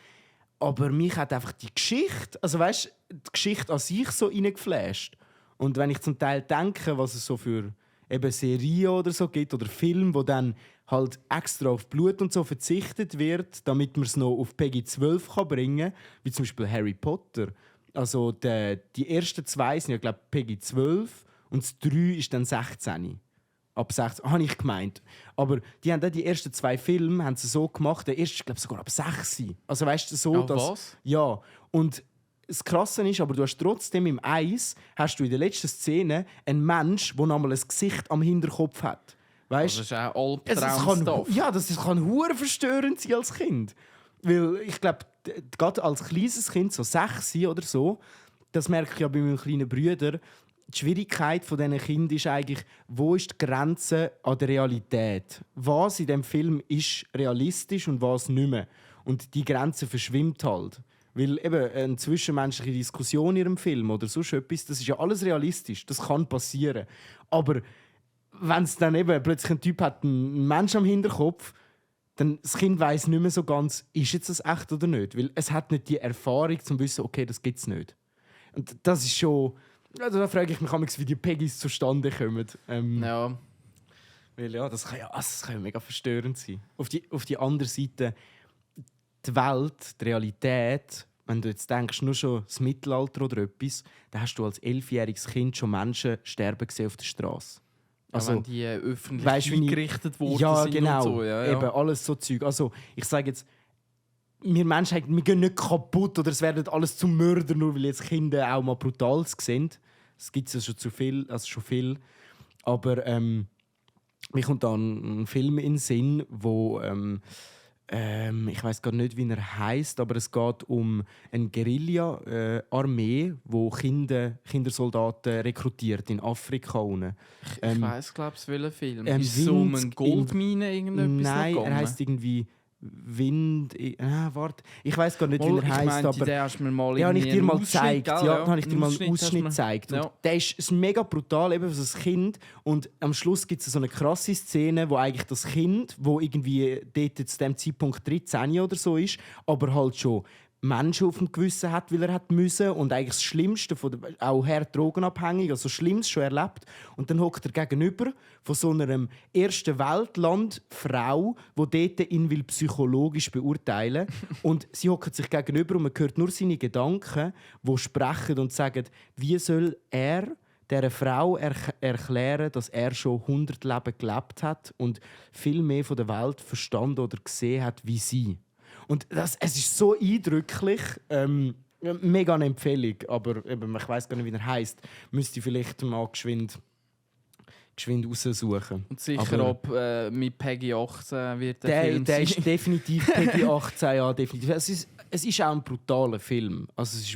Aber mich hat einfach die Geschichte, also weißt, die Geschichte an sich so reingeflasht. Und wenn ich zum Teil denke, was es so für eben Serien oder so gibt oder Filme, wo dann halt extra auf Blut und so verzichtet wird, damit man es noch auf Peggy 12 kann bringen kann, wie zum Beispiel Harry Potter. Also die ersten 2 sind ja, glaube ich, Peggy 12 und das 3 ist dann 16. Ab 16, habe ich gemeint. Aber die haben dann die ersten 2 Filme haben sie so gemacht, der erste ist, glaube ich, sogar ab 6. Also weißt du, so, Ja, dass... was? Ja, und das Krasse ist, aber du hast trotzdem im Eis, hast du in der letzten Szene einen Mensch, der nochmal ein Gesicht am Hinterkopf hat. Weißt? Das ist auch Das Albtraumstoff. ja, das kann hure verstörend sein als Kind. Weil ich glaube, gerade als kleines Kind, so 6 oder so, das merke ich ja bei meinen kleinen Brüdern, die Schwierigkeit von diesen Kindern ist eigentlich, wo ist die Grenze an der Realität? Was in diesem Film ist realistisch und was nicht mehr? Und die Grenze verschwimmt halt. Weil eben eine zwischenmenschliche Diskussion in ihrem Film oder so etwas, das ist ja alles realistisch, das kann passieren. Aber wenn es dann eben plötzlich ein Typ hat, einen Mensch am Hinterkopf, dann das Kind weiss nicht mehr so ganz, ist jetzt das echt oder nicht. Weil es hat nicht die Erfahrung, um zu wissen, okay, das gibt es nicht. Und das ist schon... Also da frage ich mich, wie die Peggys zustande kommen. Ja. Weil ja, das kann ja mega verstörend sein. Auf die andere Seite, die Welt, die Realität, wenn du jetzt denkst, nur schon das Mittelalter oder etwas, dann hast du als 11-jähriges Kind schon Menschen sterben gesehen auf der Straße. Also, wenn die öffentlich weißt, eingerichtet worden ja, sind genau, und so. Ja, eben alles so Zeug. Also ich sage jetzt, wir Menschen wir gehen nicht kaputt oder es werden alles zum Mörder, nur weil jetzt Kinder auch mal brutal sind. Das gibt es ja schon zu viel, also schon viel. Aber mir kommt dann ein Film in den Sinn, wo ich weiß gar nicht, wie er heißt, aber es geht um eine Guerilla-Armee, wo Kindersoldaten rekrutiert in Afrika. Ich weiss, glaube ich, welcher Film. Ist es um eine Goldmine irgendetwas? Nein, er heisst irgendwie Wind. Warte. Ich weiß gar nicht, wie er heisst, aber. Den hast du mir mal ja, habe ich dir mal gezeigt. Ja, habe ich dir mal einen Ausschnitt mir... gezeigt. Ja. Der ist mega brutal, eben für so ein Kind. Und am Schluss gibt es so eine krasse Szene, wo eigentlich das Kind, wo irgendwie dort zu dem Zeitpunkt 13 oder so ist, aber halt schon Menschen auf dem Gewissen hat, weil er hat müssen und eigentlich das Schlimmste, auch hart drogenabhängig, also das Schlimmste schon erlebt. Und dann hockt er gegenüber von so einer ersten Weltland Frau, die dort ihn will psychologisch beurteilen und sie hockt sich gegenüber und man hört nur seine Gedanken, die sprechen und sagen, wie soll er dieser Frau erklären, dass er schon 100 Leben gelebt hat und viel mehr von der Welt verstanden oder gesehen hat wie sie. Und es ist so eindrücklich, mega eine Empfehlung, aber eben, ich weiss gar nicht, wie er heisst. Müsste ich vielleicht mal geschwind raussuchen. Und sicher, aber, ob mit Peggy 18 wird der Film der sein. ist definitiv Peggy 18, ja, definitiv. Es ist auch ein brutaler Film. Also es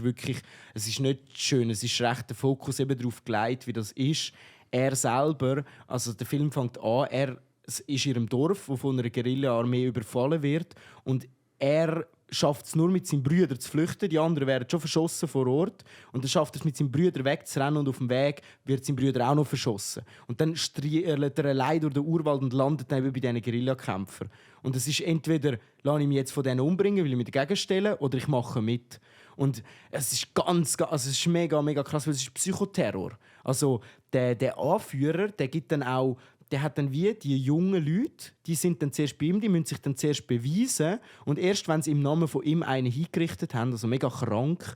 ist nicht schön, es ist recht der Fokus eben darauf gelegt, wie das ist. Er selber, also der Film fängt an, er ist in ihrem Dorf, wo von einer Guerilla-Armee überfallen wird und er schafft es nur mit seinen Brüdern zu flüchten. Die anderen werden schon verschossen vor Ort. Und er schafft es mit seinen Brüdern wegzurennen und auf dem Weg wird sein Brüder auch noch verschossen. Und dann striert er allein durch den Urwald und landet dann eben bei diesen Guerillakämpfern. Und es ist entweder, lasse ich mich jetzt von denen umbringen, will ich mich dagegen stellen, oder ich mache mit. Und es ist es ist mega, mega krass, weil es ist Psychoterror. Also der Anführer, der hat dann wie die jungen Leute, die sind dann zuerst bei ihm, die müssen sich dann zuerst beweisen und erst wenn sie im Namen von ihm einen hingerichtet haben, also mega krank,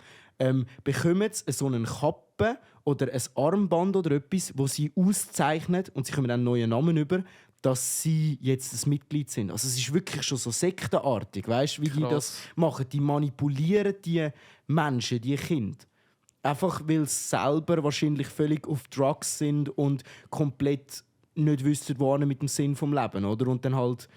bekommen sie so eine Kappe oder ein Armband oder etwas, wo sie auszeichnet und sie kommen dann einen neuen Namen über, dass sie jetzt ein Mitglied sind. Also es ist wirklich schon so sektenartig, weißt, wie die das machen. Die manipulieren die Menschen, die Kinder. Einfach weil sie selber wahrscheinlich völlig auf Drugs sind und komplett nicht wüssten, wo mit dem Sinn vom Leben, oder? Und dann halt...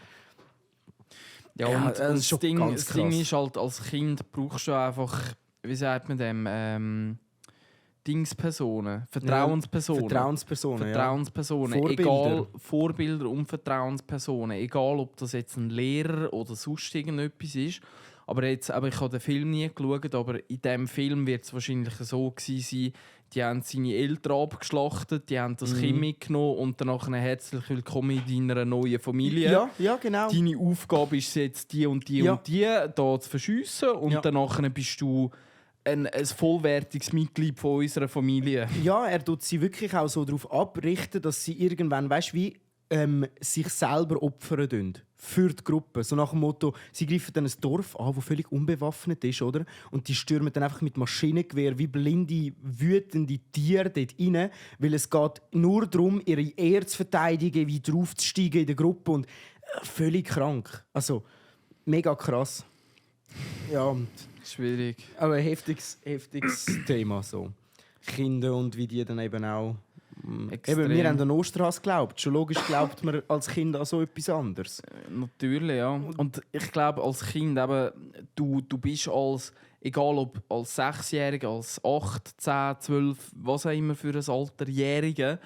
Ja, und das Ding ist halt, als Kind brauchst du einfach, wie sagt man dem, Dingspersonen, Vertrauenspersonen. Vertrauenspersonen. Vorbilder und Vertrauenspersonen. Egal, ob das jetzt ein Lehrer oder sonst irgendetwas ist. Aber ich habe den Film nie geschaut, aber in diesem Film wird es wahrscheinlich so gewesen sein, die haben seine Eltern abgeschlachtet, die haben das Kind mitgenommen und danach herzlich willkommen in deiner neuen Familie. Ja, genau. Deine Aufgabe ist jetzt die und die und die da zu verschiessen und danach bist du ein vollwertiges Mitglied von unserer Familie. Ja, er tut sie wirklich auch so darauf abrichten, dass sie irgendwann, weißt wie sich selber opfern tun für die Gruppe. So nach dem Motto, sie greifen dann ein Dorf an, das völlig unbewaffnet ist, oder? Und die stürmen dann einfach mit Maschinengewehr wie blinde, wütende Tiere dort rein, weil es geht nur darum, ihre Ehre zu verteidigen, wie draufzusteigen in der Gruppe und völlig krank. Also, mega krass. Ja, und Schwierig. aber ein heftiges Thema so. Kinder und wie die dann eben auch... Eben, wir haben an Osterhass geglaubt. Schon logisch glaubt man als Kind an so etwas anderes. Natürlich, ja. Und ich glaube, als Kind eben, du bist als, egal ob als 6-Jähriger, als 8, 10, 12, was auch immer für ein Alterjähriger,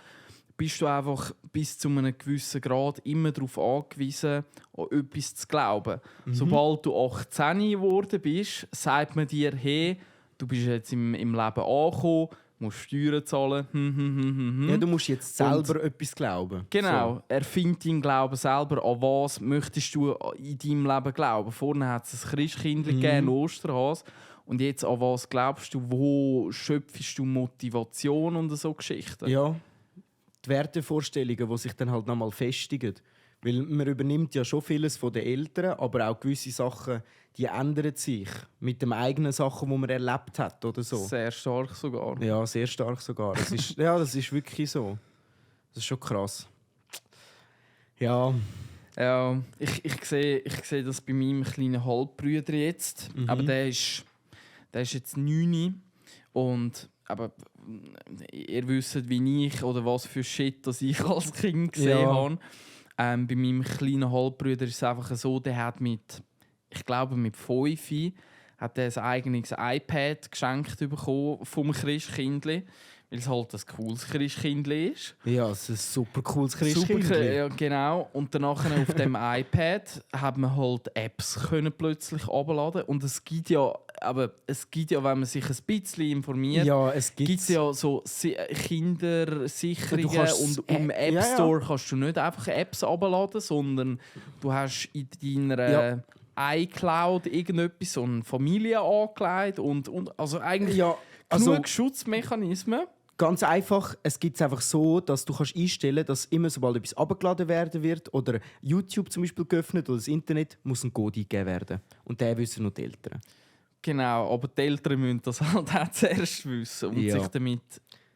bist du einfach bis zu einem gewissen Grad immer darauf angewiesen, an etwas zu glauben. Sobald du 18 geworden bist, sagt man dir, hey, du bist jetzt im Leben angekommen, musst Steuern zahlen. Ja, du musst jetzt selber etwas glauben. Genau, So. erfind deinen Glauben selber. An was möchtest du in deinem Leben glauben? Vorne hat es ein Christkindchen gegeben, Osterhas. Und jetzt an was glaubst du? Wo schöpfst du Motivation und so Geschichten? Ja, die Wertevorstellungen, die sich dann halt nochmal festigen. Weil man übernimmt ja schon vieles von den Eltern, aber auch gewisse Sachen, die ändern sich mit den eigenen Sachen, die man erlebt hat oder so. Sehr stark sogar. Ja, sehr stark sogar. Das ist, ja, das ist wirklich so. Das ist schon krass. Ja. Ja, ich sehe das bei meinem kleinen Halbbruder jetzt. Aber der ist jetzt 9 und aber ihr wisst, wie ich oder was für Shit das ich als Kind gesehen habe. Bei meinem kleinen Halbbruder ist es einfach so, der hat ich glaube mit 5 hat er ein eigenes iPad geschenkt bekommen vom Christkindli, weil es halt ein cooles Christkindli ist. Ja, es ist ein super cooles Christkindli. Ja, genau. Und danach auf dem iPad hat man halt Apps können plötzlich abladen und es gibt ja, wenn man sich ein bisschen informiert, ja, es gibt ja so Kindersicherungen und im App Store kannst du nicht einfach Apps abladen, sondern du hast in deiner iCloud irgendetwas, so eine Familie angelegt und also eigentlich genug Schutzmechanismen. Ganz einfach, es gibt es einfach so, dass du kannst einstellen, dass immer sobald etwas abgeladen werden wird oder YouTube zum Beispiel geöffnet oder das Internet, muss ein Code eingegeben werden. Und den wissen nur die Eltern. Genau, aber die Eltern müssen das halt auch zuerst wissen und sich damit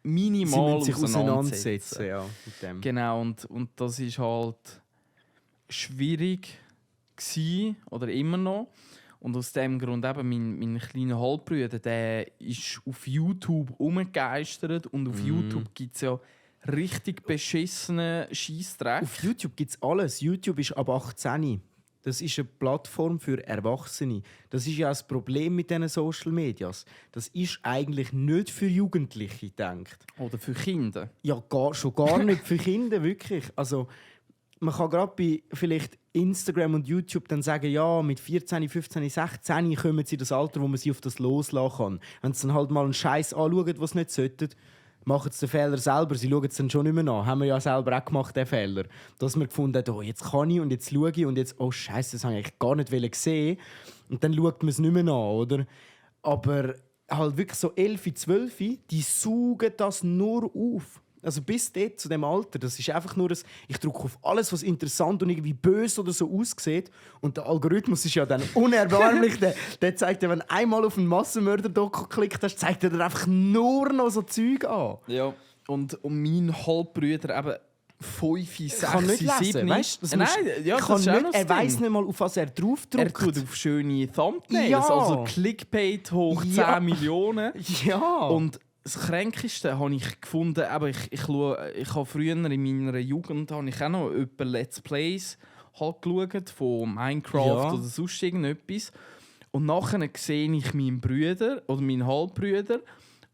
minimal auseinandersetzen. Ja, mit dem. Genau, und das ist halt schwierig gewesen, oder immer noch. Und aus dem Grund eben, mein kleiner Halbbruder, der ist auf YouTube rumgegeistert und auf YouTube gibt es ja richtig beschissene Scheissdreck. Auf YouTube gibt es alles. YouTube ist ab 18. Das ist eine Plattform für Erwachsene. Das ist ja das Problem mit diesen Social Medias. Das ist eigentlich nicht für Jugendliche gedacht. Oder für Kinder. Ja, schon gar nicht für Kinder, wirklich. Also, man kann gerade bei vielleicht Instagram und YouTube dann sagen, ja, mit 14, 15, 16 kommen sie in das Alter, wo man sie auf das loslassen kann. Wenn sie dann halt mal einen Scheiß anschauen, was sie nicht sollten, machen sie den Fehler selber. Sie schauen es dann schon nicht mehr an. Haben wir ja selber auch gemacht, den Fehler. Dass wir gefunden haben, oh, jetzt kann ich und jetzt schaue ich und jetzt, oh Scheiße, das habe ich eigentlich gar nicht gesehen. Und dann schaut man es nicht mehr an, oder? Aber halt wirklich so 11, 12, die saugen das nur auf. Also bis dort, zu dem Alter, das ist einfach nur ich drücke auf alles, was interessant und irgendwie böse oder so aussieht. Und der Algorithmus ist ja dann unerbarmlich. der zeigt dir, wenn du einmal auf einen Massenmörder-Doku geklickt hast, zeigt er dir einfach nur noch so Zeug an. Ja, und mein Halbbruder eben 5, 6, kann nicht 7. Lesen, weißt du? Nein, ja, kann das ist nicht, er weiss nicht mal, auf was er draufdrückt. Er tut auf schöne Thumbnails, Ja. also Clickbait hoch 10 Millionen. Ja. Und das Kränkste habe ich gefunden, aber ich habe früher in meiner Jugend habe ich auch noch etwa Let's Plays halt geschaut, von Minecraft oder sonst irgendetwas. Und nachher sehe ich meinen Bruder oder meinen Halbbruder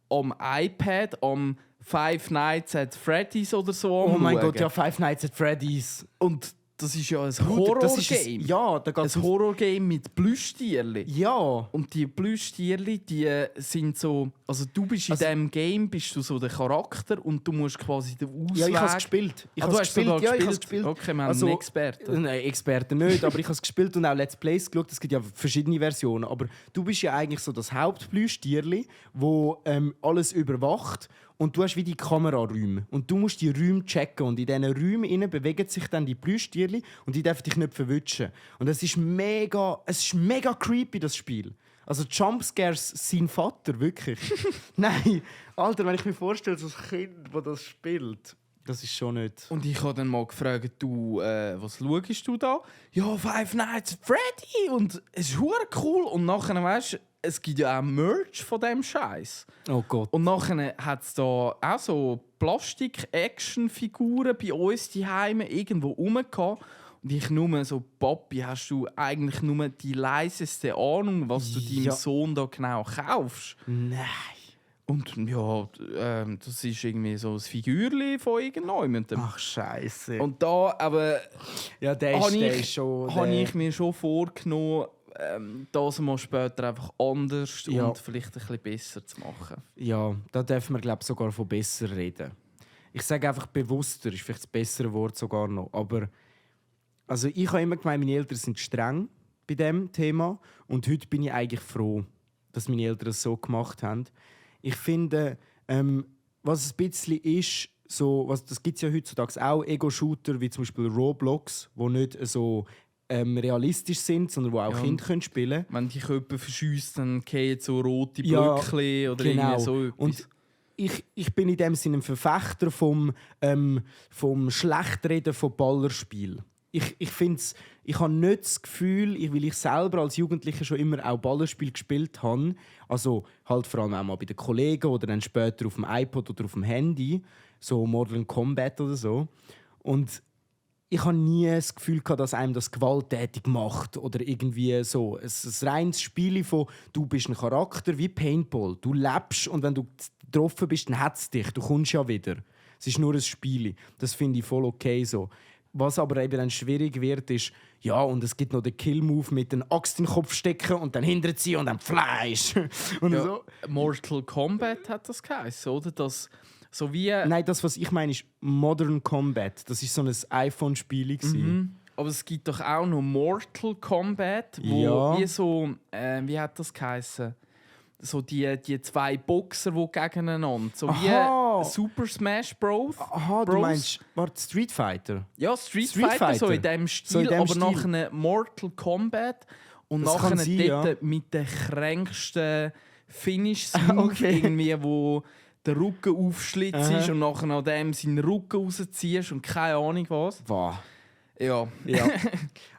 am iPad am Five Nights at Freddy's oder so. Oh mein Gott, ja, Five Nights at Freddy's. Und Das ist ja ein Das ist Horror-Game. ja, da geht's Ein Horror-Game mit Plüschtierli. Ja. Und die Plüschtierli, die sind so... Also du bist in diesem Game bist du so der Charakter und du musst quasi den Ausweg... Ja, ich habe es gespielt. Du hast sogar Ja, ich habe gespielt? Okay, wir haben Also, einen Experten. Nein, Experten nicht, aber ich habe es gespielt und auch Let's Plays geschaut. Es gibt ja verschiedene Versionen. Aber du bist ja eigentlich so das Hauptplüschtierli, wo alles überwacht. Und du hast wie die Kameraräume. Und du musst die Räume checken. Und in diesen Räumen innen bewegen sich dann die Plüschtierli und die dürfen dich nicht verwischen. Und es ist mega creepy, das Spiel. Also Jumpscares sein Vater, wirklich. Nein, Alter, wenn ich mir vorstelle, so ein Kind, das das spielt, das ist schon nicht... Und ich habe dann mal gefragt, du, was schaust du da? Ja, Five Nights at Freddy! Und es ist hure cool. Und nachher, weißt du, es gibt ja auch Merch von diesem Scheiß. Oh Gott. Und nachher hat es da auch so Plastik-Action-Figuren bei uns die Heime irgendwo rum gehabt. Und ich nur so, Papi, hast du eigentlich nur die leiseste Ahnung, was du deinem Sohn da genau kaufst? Nein. Und ja, das ist irgendwie so ein Figürchen von irgendjemandem. Ach, Scheiße. Und da aber ja, der ist schon... habe ich mir schon vorgenommen, das mal später einfach anders und vielleicht ein bisschen besser zu machen. Ja, da dürfen wir glaube sogar von besser reden. Ich sage einfach bewusster, ist vielleicht das bessere Wort sogar noch. Aber also ich habe immer gemeint, meine Eltern sind streng bei diesem Thema. Und heute bin ich eigentlich froh, dass meine Eltern es so gemacht haben. Ich finde, was ein bisschen ist, so, das gibt es ja heutzutage auch, Ego-Shooter wie zum Beispiel Roblox, die nicht so realistisch sind, sondern wo auch Kinder können spielen können. Wenn die Köpfe verschießt, dann fallen so rote Blöckchen oder irgendwie so etwas. Und ich bin in dem Sinne ein Verfechter vom Schlechtreden von Ballerspiel. Ich finde ich habe nicht das Gefühl, weil ich selber als Jugendlicher schon immer auch Ballerspiel gespielt habe, also halt vor allem auch mal bei den Kollegen oder dann später auf dem iPod oder auf dem Handy, so Mortal Kombat oder so. Und ich habe nie das Gefühl gehabt, dass einem das gewalttätig macht oder irgendwie so. Es ist ein reines Spiel von, du bist ein Charakter wie Paintball. Du lebst und wenn du getroffen bist, dann hat es dich. Du kommst ja wieder. Es ist nur ein Spiel. Das finde ich voll okay so. Was aber eben dann schwierig wird, ist, ja, und es gibt noch den Kill-Move mit den Axt in den Kopf stecken und dann hinterziehen und dann Fleisch. Und ja, so. Mortal Kombat hat das geheißen, oder? Das, so wie... Nein, das, was ich meine, ist Modern Combat. Das war so ein iPhone-Spiel. Aber es gibt doch auch noch Mortal Kombat, wo wie so... wie hat das geheißen? So die zwei Boxer, die gegeneinander. So wie Super Smash Bros. Aha, du meinst Street Fighter? Ja, Street Fighter, so in diesem Stil, aber nachher Mortal Kombat und nachher dort mit den kränksten Finish-Move, irgendwie, wo der Rücken aufschlitzt ist und nachher an dem seinen Rücken rausziehst und keine Ahnung was. Wow. Ja.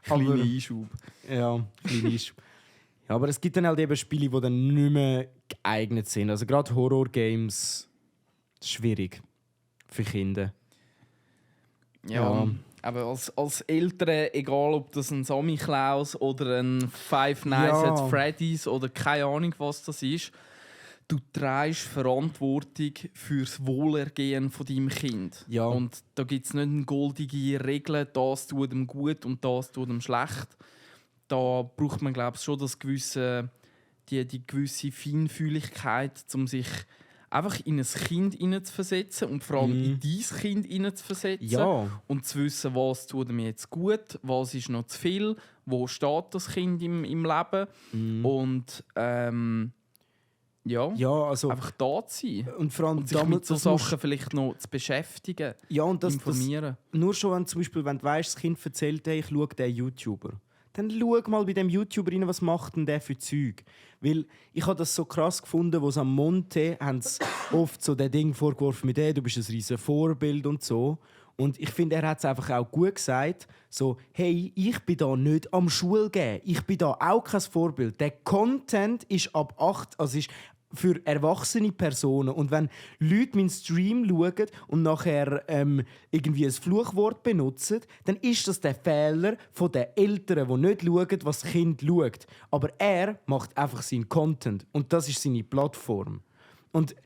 Kleiner Einschub. Ja, kleiner Einschub. Ja, aber es gibt dann halt eben Spiele, die dann nicht mehr geeignet sind. Also gerade Horror-Games, schwierig für Kinder. Ja. Aber als Eltern, egal ob das ein Sammy Klaus oder ein Five Nights at Freddy's oder keine Ahnung was das ist, du trägst Verantwortung für das Wohlergehen von deinem Kind. Ja. Und da gibt es nicht eine goldige Regel, das tut ihm gut und das tut ihm schlecht. Da braucht man, glaube ich, schon die gewisse Feinfühligkeit, um sich einfach in ein Kind hineinzuversetzen und vor allem in dein Kind hineinzuversetzen. Ja. Und zu wissen, was tut mir jetzt gut, was ist noch zu viel, wo steht das Kind im Leben. Und also, einfach da zu sein. Und vor allem und sich mit so Sachen vielleicht noch zu beschäftigen, informieren. Nur schon, wenn, zum Beispiel, wenn du weißt, das Kind erzählt, hey, ich schaue den YouTuber. Dann schau mal bei dem YouTuber rein, was macht denn der für Zeug. Weil ich habe das so krass gefunden, wo sie am Monte haben oft so das Ding vorgeworfen mit du bist ein riesen Vorbild und so. Und ich finde, er hat es einfach auch gut gesagt, so, hey, ich bin da nicht am Schulgehen. Ich bin da auch kein Vorbild. Der Content ist ab 8, also ist für erwachsene Personen. Und wenn Leute meinen Stream schauen und nachher irgendwie ein Fluchwort benutzen, dann ist das der Fehler von den Eltern, die nicht schauen, was das Kind schaut. Aber er macht einfach seinen Content. Und das ist seine Plattform. Und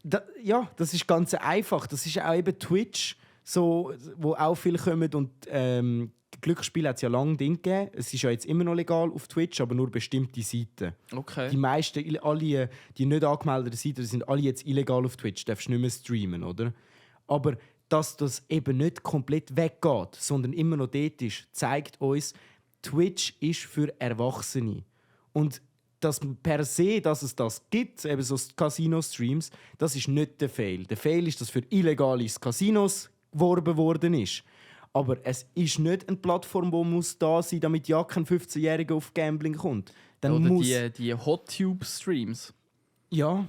das ist ganz einfach. Das ist auch eben Twitch, so, wo auch viele kommen und Glücksspiel hat es ja lange gegeben. Es ist ja jetzt immer noch legal auf Twitch, aber nur bestimmte Seiten. Okay. Die meisten, alle, die nicht angemeldeten Seiten, sind alle jetzt illegal auf Twitch. Du darfst nicht mehr streamen, oder? Aber dass das eben nicht komplett weggeht, sondern immer noch dort ist, zeigt uns, Twitch ist für Erwachsene. Und dass per se, dass es das gibt, eben so Casino-Streams, das ist nicht der Fail. Der Fail ist, dass für illegale Casinos geworben worden ist. Aber es ist nicht eine Plattform, die muss da sein, damit ja kein 15-Jähriger auf Gambling kommt. Dann Oder muss die Hot-Tube-Streams. ja,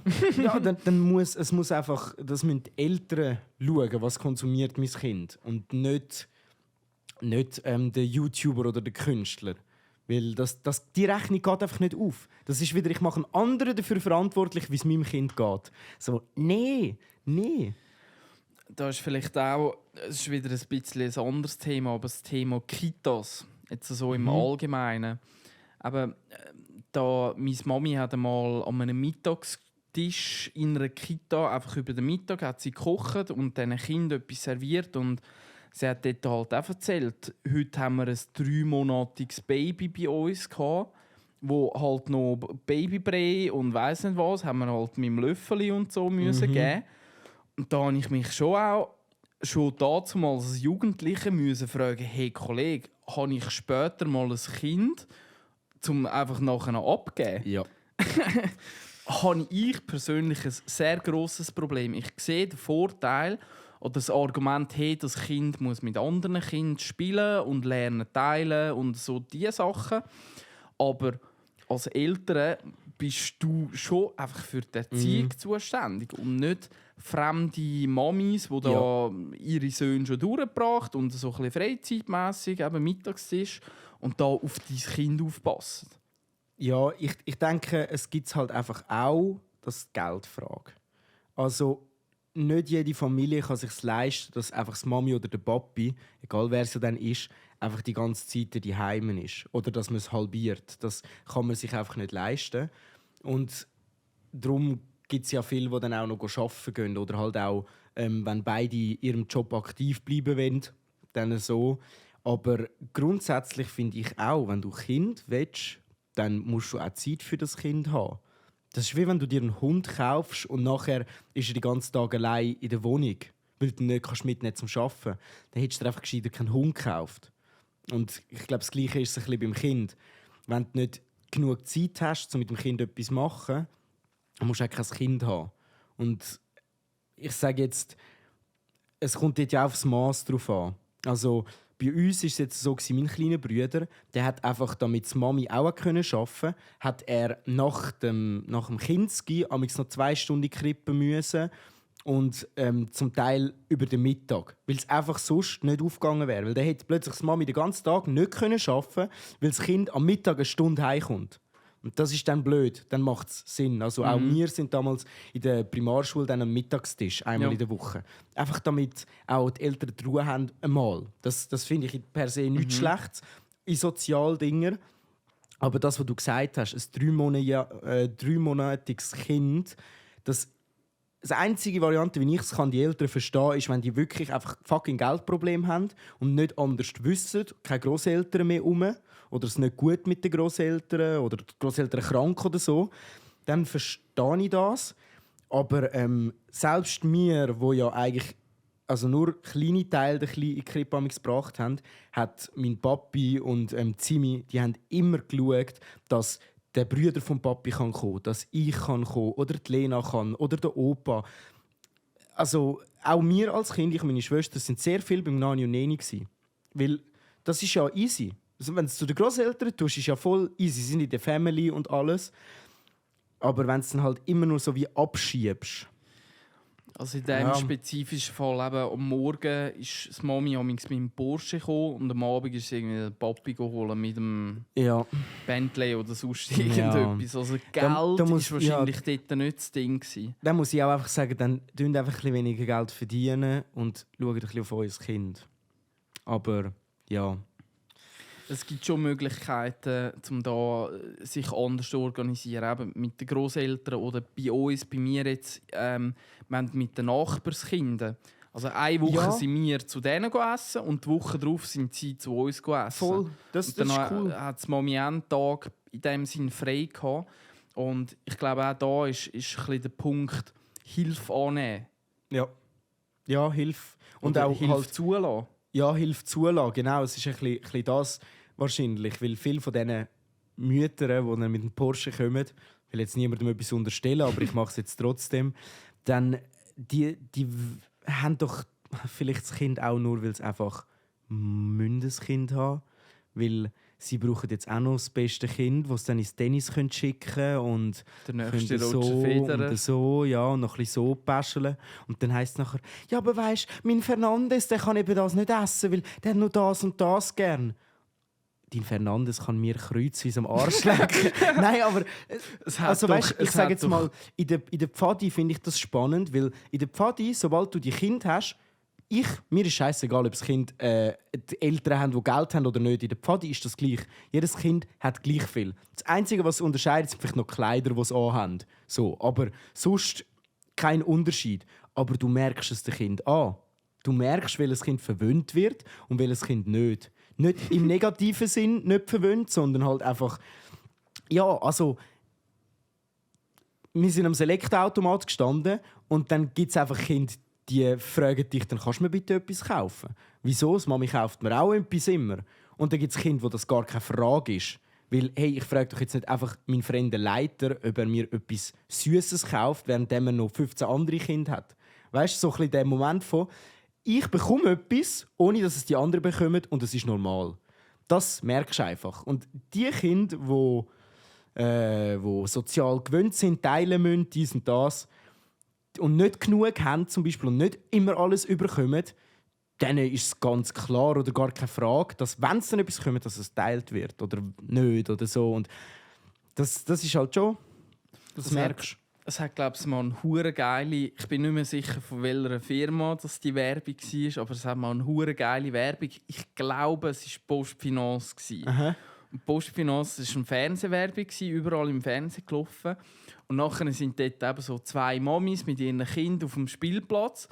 dann muss es muss einfach, das müssen die Eltern schauen, was konsumiert mein Kind und nicht der YouTuber oder der Künstler. Weil die Rechnung geht einfach nicht auf. Das ist wieder, ich mache einen anderen dafür verantwortlich, wie es meinem Kind geht. So, nee. Da ist vielleicht auch, es ist wieder ein bisschen ein anderes Thema, aber das Thema Kitas, jetzt so im Allgemeinen. Aber meine Mami hat einmal an einem Mittagstisch in einer Kita, einfach über den Mittag, hat sie gekocht und diesen Kindern etwas serviert und sie hat dort halt auch erzählt, heute haben wir ein 3-monatiges Baby bei uns gehabt, wo halt noch Babybrei und weiss nicht was, haben wir halt mit dem Löffel und so müssen geben. Und da habe ich mich schon damals als Jugendliche müssen fragen, hey Kollege, habe ich später mal ein Kind, um einfach nachher abzugeben? Ja. Habe ich persönlich ein sehr grosses Problem. Ich sehe den Vorteil oder das Argument, hey, das Kind muss mit anderen Kindern spielen und lernen teilen und so diese Sachen. Aber als Eltern bist du schon einfach für die Erziehung zuständig und nicht fremde Mamis, die da ihre Söhne schon durchgebracht und so ein bisschen freizeitmässig, eben Mittagstisch und da auf dein Kind aufpassen. Ja, ich denke, es gibt halt einfach auch das Geldfrage. Also nicht jede Familie kann sich leisten, dass einfach die Mami oder der Papi, egal wer es dann ist, einfach die ganze Zeit daheim ist. Oder dass man es halbiert. Das kann man sich einfach nicht leisten. Und darum gibt es ja viele, die dann auch noch arbeiten gehen. Oder halt auch, wenn beide in ihrem Job aktiv bleiben wollen, dann so. Aber grundsätzlich finde ich auch, wenn du Kind willst, dann musst du auch Zeit für das Kind haben. Das ist wie wenn du dir einen Hund kaufst und nachher ist er den ganzen Tag allein in der Wohnung, weil du nicht mitnehmen zum Arbeiten. Dann hättest du dir einfach gescheiter keinen Hund gekauft. Und ich glaube, das Gleiche ist es ein bisschen beim Kind. Wenn du nicht genug Zeit hast, um mit dem Kind etwas zu machen, dann musst du auch kein Kind haben. Und ich sage jetzt, es kommt dort ja aufs Maß drauf an. Also, bei uns war es jetzt so, mein kleiner Bruder, der hat einfach, damit die Mami auch arbeiten konnte, hat er nach dem Kindesgehen noch 2 Stunden in die Krippe müssen und zum Teil über den Mittag, weil es einfach sonst nicht aufgegangen wäre. Weil der hätte plötzlich die Mami den ganzen Tag nicht arbeiten können, weil das Kind am Mittag 1 Stunde heimkommt. Und das ist dann blöd, dann macht es Sinn. Also auch wir sind damals in der Primarschule dann am Mittagstisch, einmal in der Woche. Einfach damit auch die Eltern die Ruhe haben, einmal. Das finde ich per se nichts Schlechtes in Sozialdingen. Aber das, was du gesagt hast, ein 3-monatiges Kind, das einzige Variante, wie ich es die Eltern verstehen, ist, wenn die wirklich einfach fucking Geldprobleme haben und nicht anders wissen, keine Grosseltern mehr rum oder es nicht gut mit den Grosseltern oder die Grosseltern krank oder so, dann verstehe ich das. Aber selbst wir, wo ja eigentlich nur kleine Teile der Krippe gebracht haben, hat mein Papi und Zimi, die haben immer geschaut, dass der Bruder vom Papi kann kommen, dass ich kann kommen oder die Lena kann oder der Opa. Also auch wir als Kind, ich und meine Schwester, sind sehr viel beim Nani und Neni gewesen. Weil das ist ja easy. Also, wenn du es zu den Grosseltern tust, ist ja voll easy. Sie sind in der Family und alles. Aber wenn du es dann halt immer nur so wie abschiebst. Also in diesem spezifischen Fall eben, am Morgen ist das Mami mit dem Porsche gekommen und am Abend ist irgendwie der Papi geholt mit dem Bentley oder sonst irgendetwas. Also Geld ist wahrscheinlich dort nicht das Ding gewesen. Dann muss ich auch einfach sagen, dann verdienen einfach ein bisschen weniger Geld verdienen und schauen ein bisschen auf unser Kind. Aber ja. Es gibt schon Möglichkeiten, um da sich anders zu organisieren. Eben mit den Grosseltern oder bei uns, bei mir jetzt, mit den Nachbarskindern. Also eine Woche Ja. sind wir zu denen essen und die Woche darauf sind sie zu uns essen. Voll, das Und dann ist cool. hat Mami einen Tag in dem Sinn frei gehabt. Und ich glaube auch da ist ein bisschen der Punkt Hilfe annehmen. Ja, Hilfe. Und Oder auch Hilfe halt, zulassen. ja, Hilfe zulassen. Genau, es ist ein bisschen das wahrscheinlich. Weil viele von diesen Müttern, die dann mit dem Porsche kommen, ich will jetzt niemandem etwas unterstellen, aber ich mache es jetzt trotzdem, dann die haben doch vielleicht das Kind auch nur, weil sie einfach ein Kind haben. Weil sie brauchen jetzt auch noch das beste Kind, das sie dann ins Tennis schicken können und Der nächste können Roger Federer. und so, ja, und noch ein bisschen so päscheln. Und dann heisst es nachher, ja, aber weisst, mein Fernandes, der kann eben das nicht essen, weil der hat nur das und das gern. Dein Fernandes kann mir kreuzweise am Arsch lecken. Nein, aber also, weißt, ich sage jetzt mal, in der Pfadi finde ich das spannend, weil in der Pfadi, sobald du die Kind hast, mir ist scheißegal, ob das Kind die Eltern haben, die Geld haben oder nicht. In der Pfadi ist das gleich. Jedes Kind hat gleich viel. Das Einzige, was unterscheidet, sind vielleicht noch Kleider, die sie anhaben. So, aber sonst kein Unterschied. Aber du merkst es dem Kind an. Du merkst, welches Kind verwöhnt wird und welches Kind nicht. Nicht im negativen Sinn nicht verwöhnt, sondern halt einfach... Ja, also... Wir sind am Select-Automat gestanden und dann gibt es einfach Kinder, die fragen dich, dann kannst du mir bitte etwas kaufen. Wieso? Das Mami kauft mir auch etwas immer. Und dann gibt es Kinder, wo das gar keine Frage ist. Weil, hey, ich frage doch jetzt nicht einfach meinen fremden Leiter, ob er mir etwas Süßes kauft, während er noch 15 andere Kinder hat. Weißt du, so ein bisschen der Moment von, ich bekomme etwas, ohne dass es die anderen bekommen und es ist normal. Das merkst du einfach. Und die Kinder, die sozial gewöhnt sind, teilen müssen, dies und das, und nicht genug haben zum Beispiel und nicht immer alles überkommen, denen ist es ganz klar oder gar keine Frage, dass wenn es dann etwas kommt, dass es geteilt wird oder nicht oder so. Und das ist halt schon, das merkst du. Es hat, glaube ich, mal eine hure geile, ich bin nicht mehr sicher, von welcher Firma das die Werbung war, aber es hat mal eine hure geile Werbung. Ich glaube, es war Postfinance. Aha. Und Postfinance war eine Fernsehwerbung, überall im Fernsehen gelaufen. Und nachher sind dort eben so zwei Mamis mit ihren Kindern auf dem Spielplatz.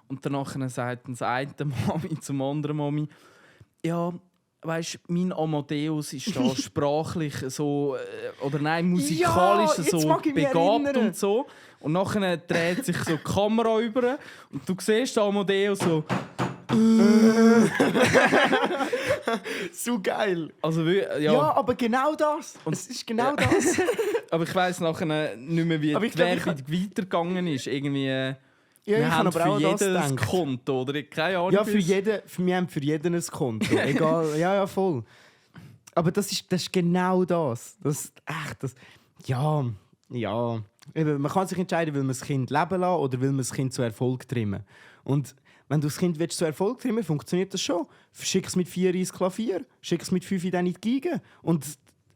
Und danach sagt das eine Mami zum anderen Mami, ja, weisst, mein Amadeus ist da sprachlich so, oder nein, musikalisch Ja, jetzt so mag ich mich begabt erinnern. und so. Und nachher dreht sich so die Kamera über und du siehst den Amadeus so. So geil. Also, ja. Ja, aber genau das. Es ist genau das. Aber ich weiss nachher nicht mehr, wie Aber ich die glaub, Werbung weitergegangen ist. Irgendwie, Ja, wir ich haben habe aber auch für das jedes gedacht. Konto, oder? Keine Ahnung. Ja, wir haben für jeden ein Konto. Egal, ja, voll. Aber das ist genau das. Ja. Eben, man kann sich entscheiden, will man das Kind leben lassen oder will man das Kind zu Erfolg trimmen. Und wenn du das Kind willst, zu Erfolg trimmen willst, funktioniert das schon. Schick es mit 4 ins Klavier, schick es mit 5 in die Geige und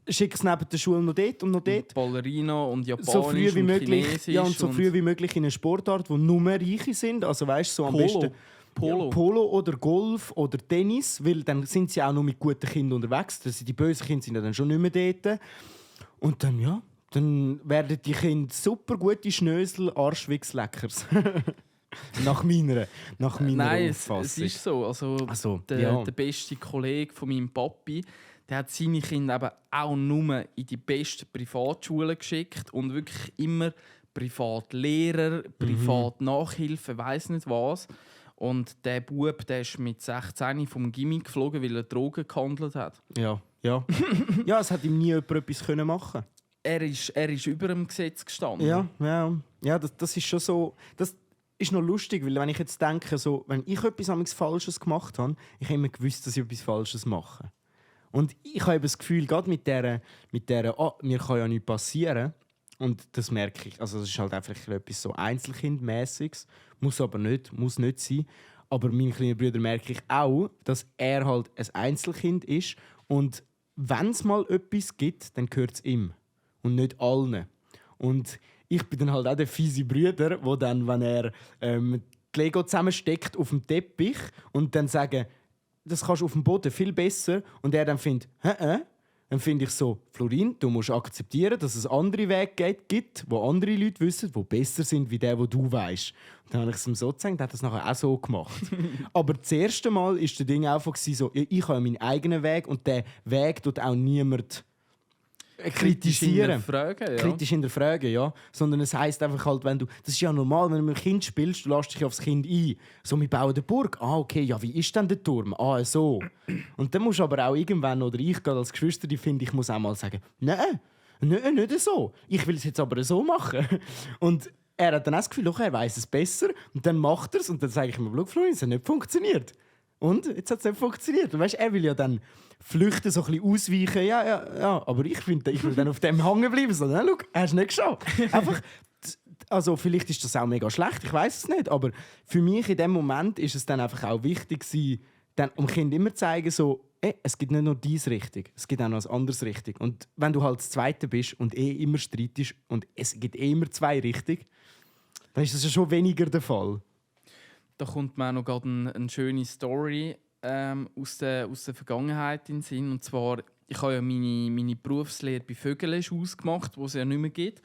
schick es neben der Schule noch dort und noch dort. Ballerino und Japanisch So früh wie und möglich, Chinesisch ja, und so früh wie möglich in eine Sportart, wo nur Reiche sind. Also weißt, so am besten Polo oder Golf oder Tennis, weil dann sind sie auch noch mit guten Kindern unterwegs. Also die bösen Kinder sind ja dann schon nicht mehr dort. Und dann, ja, dann werden die Kinder super gute Schnösel, Arschwichsleckers. nach meiner Nein, Auffassung. es ist so. Also, der beste Kollege von meinem Papi, der hat seine Kinder eben auch nur in die besten Privatschulen geschickt und wirklich immer Privatlehrer, Privatnachhilfe, weiss nicht was. Und der Bub, der ist mit 16 vom Gimmi geflogen, weil er Drogen gehandelt hat. Ja. Ja, es hat ihm nie jemand etwas machen können. Er ist über dem Gesetz gestanden. Ja, das ist schon so. Das ist noch lustig, weil wenn ich jetzt denke, so, wenn ich etwas Falsches gemacht habe, ich habe immer gewusst, dass ich etwas Falsches mache. Und ich habe das Gefühl, gerade mit der mir kann ja nichts passieren. Und das merke ich. Also das ist halt einfach etwas so Einzelkindmäßiges. Muss nicht sein. Aber meinen kleinen Bruder merke ich auch, dass er halt ein Einzelkind ist. Und wenn es mal etwas gibt, dann gehört es ihm. Und nicht allen. Und ich bin dann halt auch der fiese Bruder, der dann, wenn er die Lego zusammensteckt auf dem Teppich und dann sagen, das kannst du auf dem Boden viel besser. Und er dann findet, dann finde ich so, Florin, du musst akzeptieren, dass es andere Wege gibt, wo andere Leute wissen, die besser sind wie der, den du weißt. Und dann habe ich es ihm so gesagt, der hat das nachher auch so gemacht. Aber das erste Mal war das Ding einfach so, ich habe meinen eigenen Weg und der Weg tut auch niemand kritisieren. Kritisch hinterfragen, ja. Sondern es heisst einfach halt, wenn du... Das ist ja normal, wenn du mit einem Kind spielst, du lässt dich aufs Kind ein. So, wir bauen eine Burg. Ah, okay, ja, wie ist denn der Turm? Ah, so. Und dann musst du aber auch irgendwann, oder ich gerade als Geschwister, finde ich, muss auch mal sagen, nein, nicht so. Ich will es jetzt aber so machen. Und er hat dann auch das Gefühl, er weiss es besser. Und dann macht er es. Und dann sage ich mir, Florian, es hat nicht funktioniert. Und jetzt hat es nicht funktioniert. Und weißt, er will ja dann flüchten, so ein bisschen ausweichen. Ja, aber ich will dann auf dem hängen bleiben. So, na, schau, hast du nicht geschafft. Einfach, also vielleicht ist das auch mega schlecht, ich weiß es nicht. Aber für mich in dem Moment ist es dann einfach auch wichtig, dann um Kind immer zu zeigen, so, es gibt nicht nur dies richtig, es gibt auch noch ein anderes richtig. Und wenn du halt das Zweite bist und immer streitest und es gibt immer zwei richtig, dann ist das ja schon weniger der Fall. Da kommt mir noch gerade eine schöne Story aus der Vergangenheit in den Sinn. Und zwar, ich habe ja meine Berufslehre bei Vögeleschus gemacht, wo es ja nicht mehr gibt.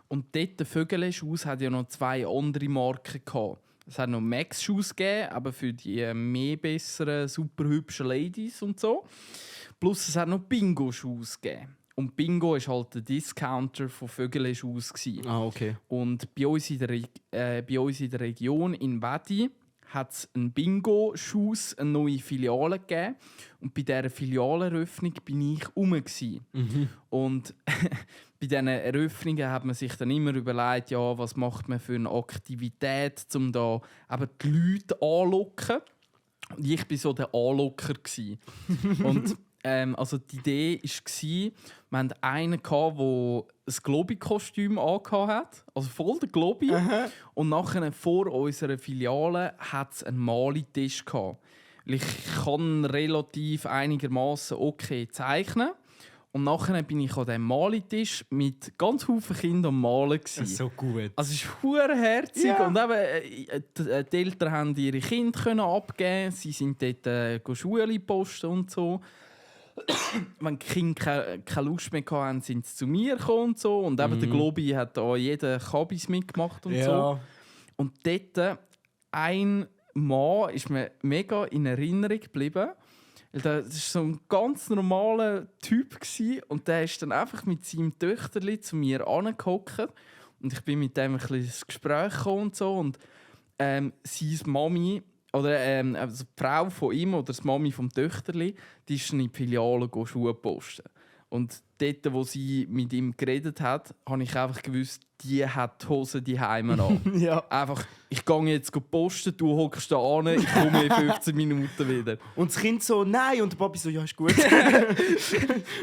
Und dort, der Vögeleschus hat ja noch 2 andere Marken gehabt. Es hat noch Max-Schuss gegeben, aber für die mehr besseren, super hübschen Ladies und so. Plus es hat noch Bingo-Schuss gegeben. Und Bingo war halt der Discounter von Vögeleschus. Ah, okay. Und bei uns in der Region in Wedi hat es einen Bingo-Schuss, eine neue Filiale gegeben. Und bei dieser Filialeröffnung war ich rum. Mhm. Und bei diesen Eröffnungen hat man sich dann immer überlegt, ja, was macht man für eine Aktivität, um da eben die Leute anzulocken. Und ich war so der Anlocker. Und also die Idee war, wir hatten einen, der ein Globi-Kostüm angehabt, also voll der Globi. Aha. Und nachher vor unserer Filiale hatte es einen Malitisch. Ich kann relativ einigermaßen okay zeichnen. Und nachher bin ich an diesem Malitisch mit ganz vielen Kindern am Malen. Das ist so gut. Also es ist verdammt herzig. Ja. Und eben, die Eltern haben ihre Kinder abgeben. Sie sind dort Schule posten und so. Wenn die Kinder keine Lust mehr hatten, sind sie zu mir gekommen und so. Und eben der Globi hat da jeden Kabis mitgemacht und so. Und dort ein Mann ist mir mega in Erinnerung geblieben. Das war so ein ganz normaler Typ. Und der ist dann einfach mit seinem Töchterli zu mir angehockt. Und ich bin mit dem ein bisschen ins Gespräch gekommen und so. Und seine Mami, oder also die Frau von ihm oder die Mami vom Töchterli, die ist in die Filiale Schuhe posten. Und dort, wo sie mit ihm geredet hat, habe ich einfach gewusst, die hat die Hose die Heime an. Ja. Einfach, ich gehe jetzt posten, du hockst da an, ich komme in 15 Minuten wieder. Und das Kind so, nein, und der Papi so, ja, ist gut.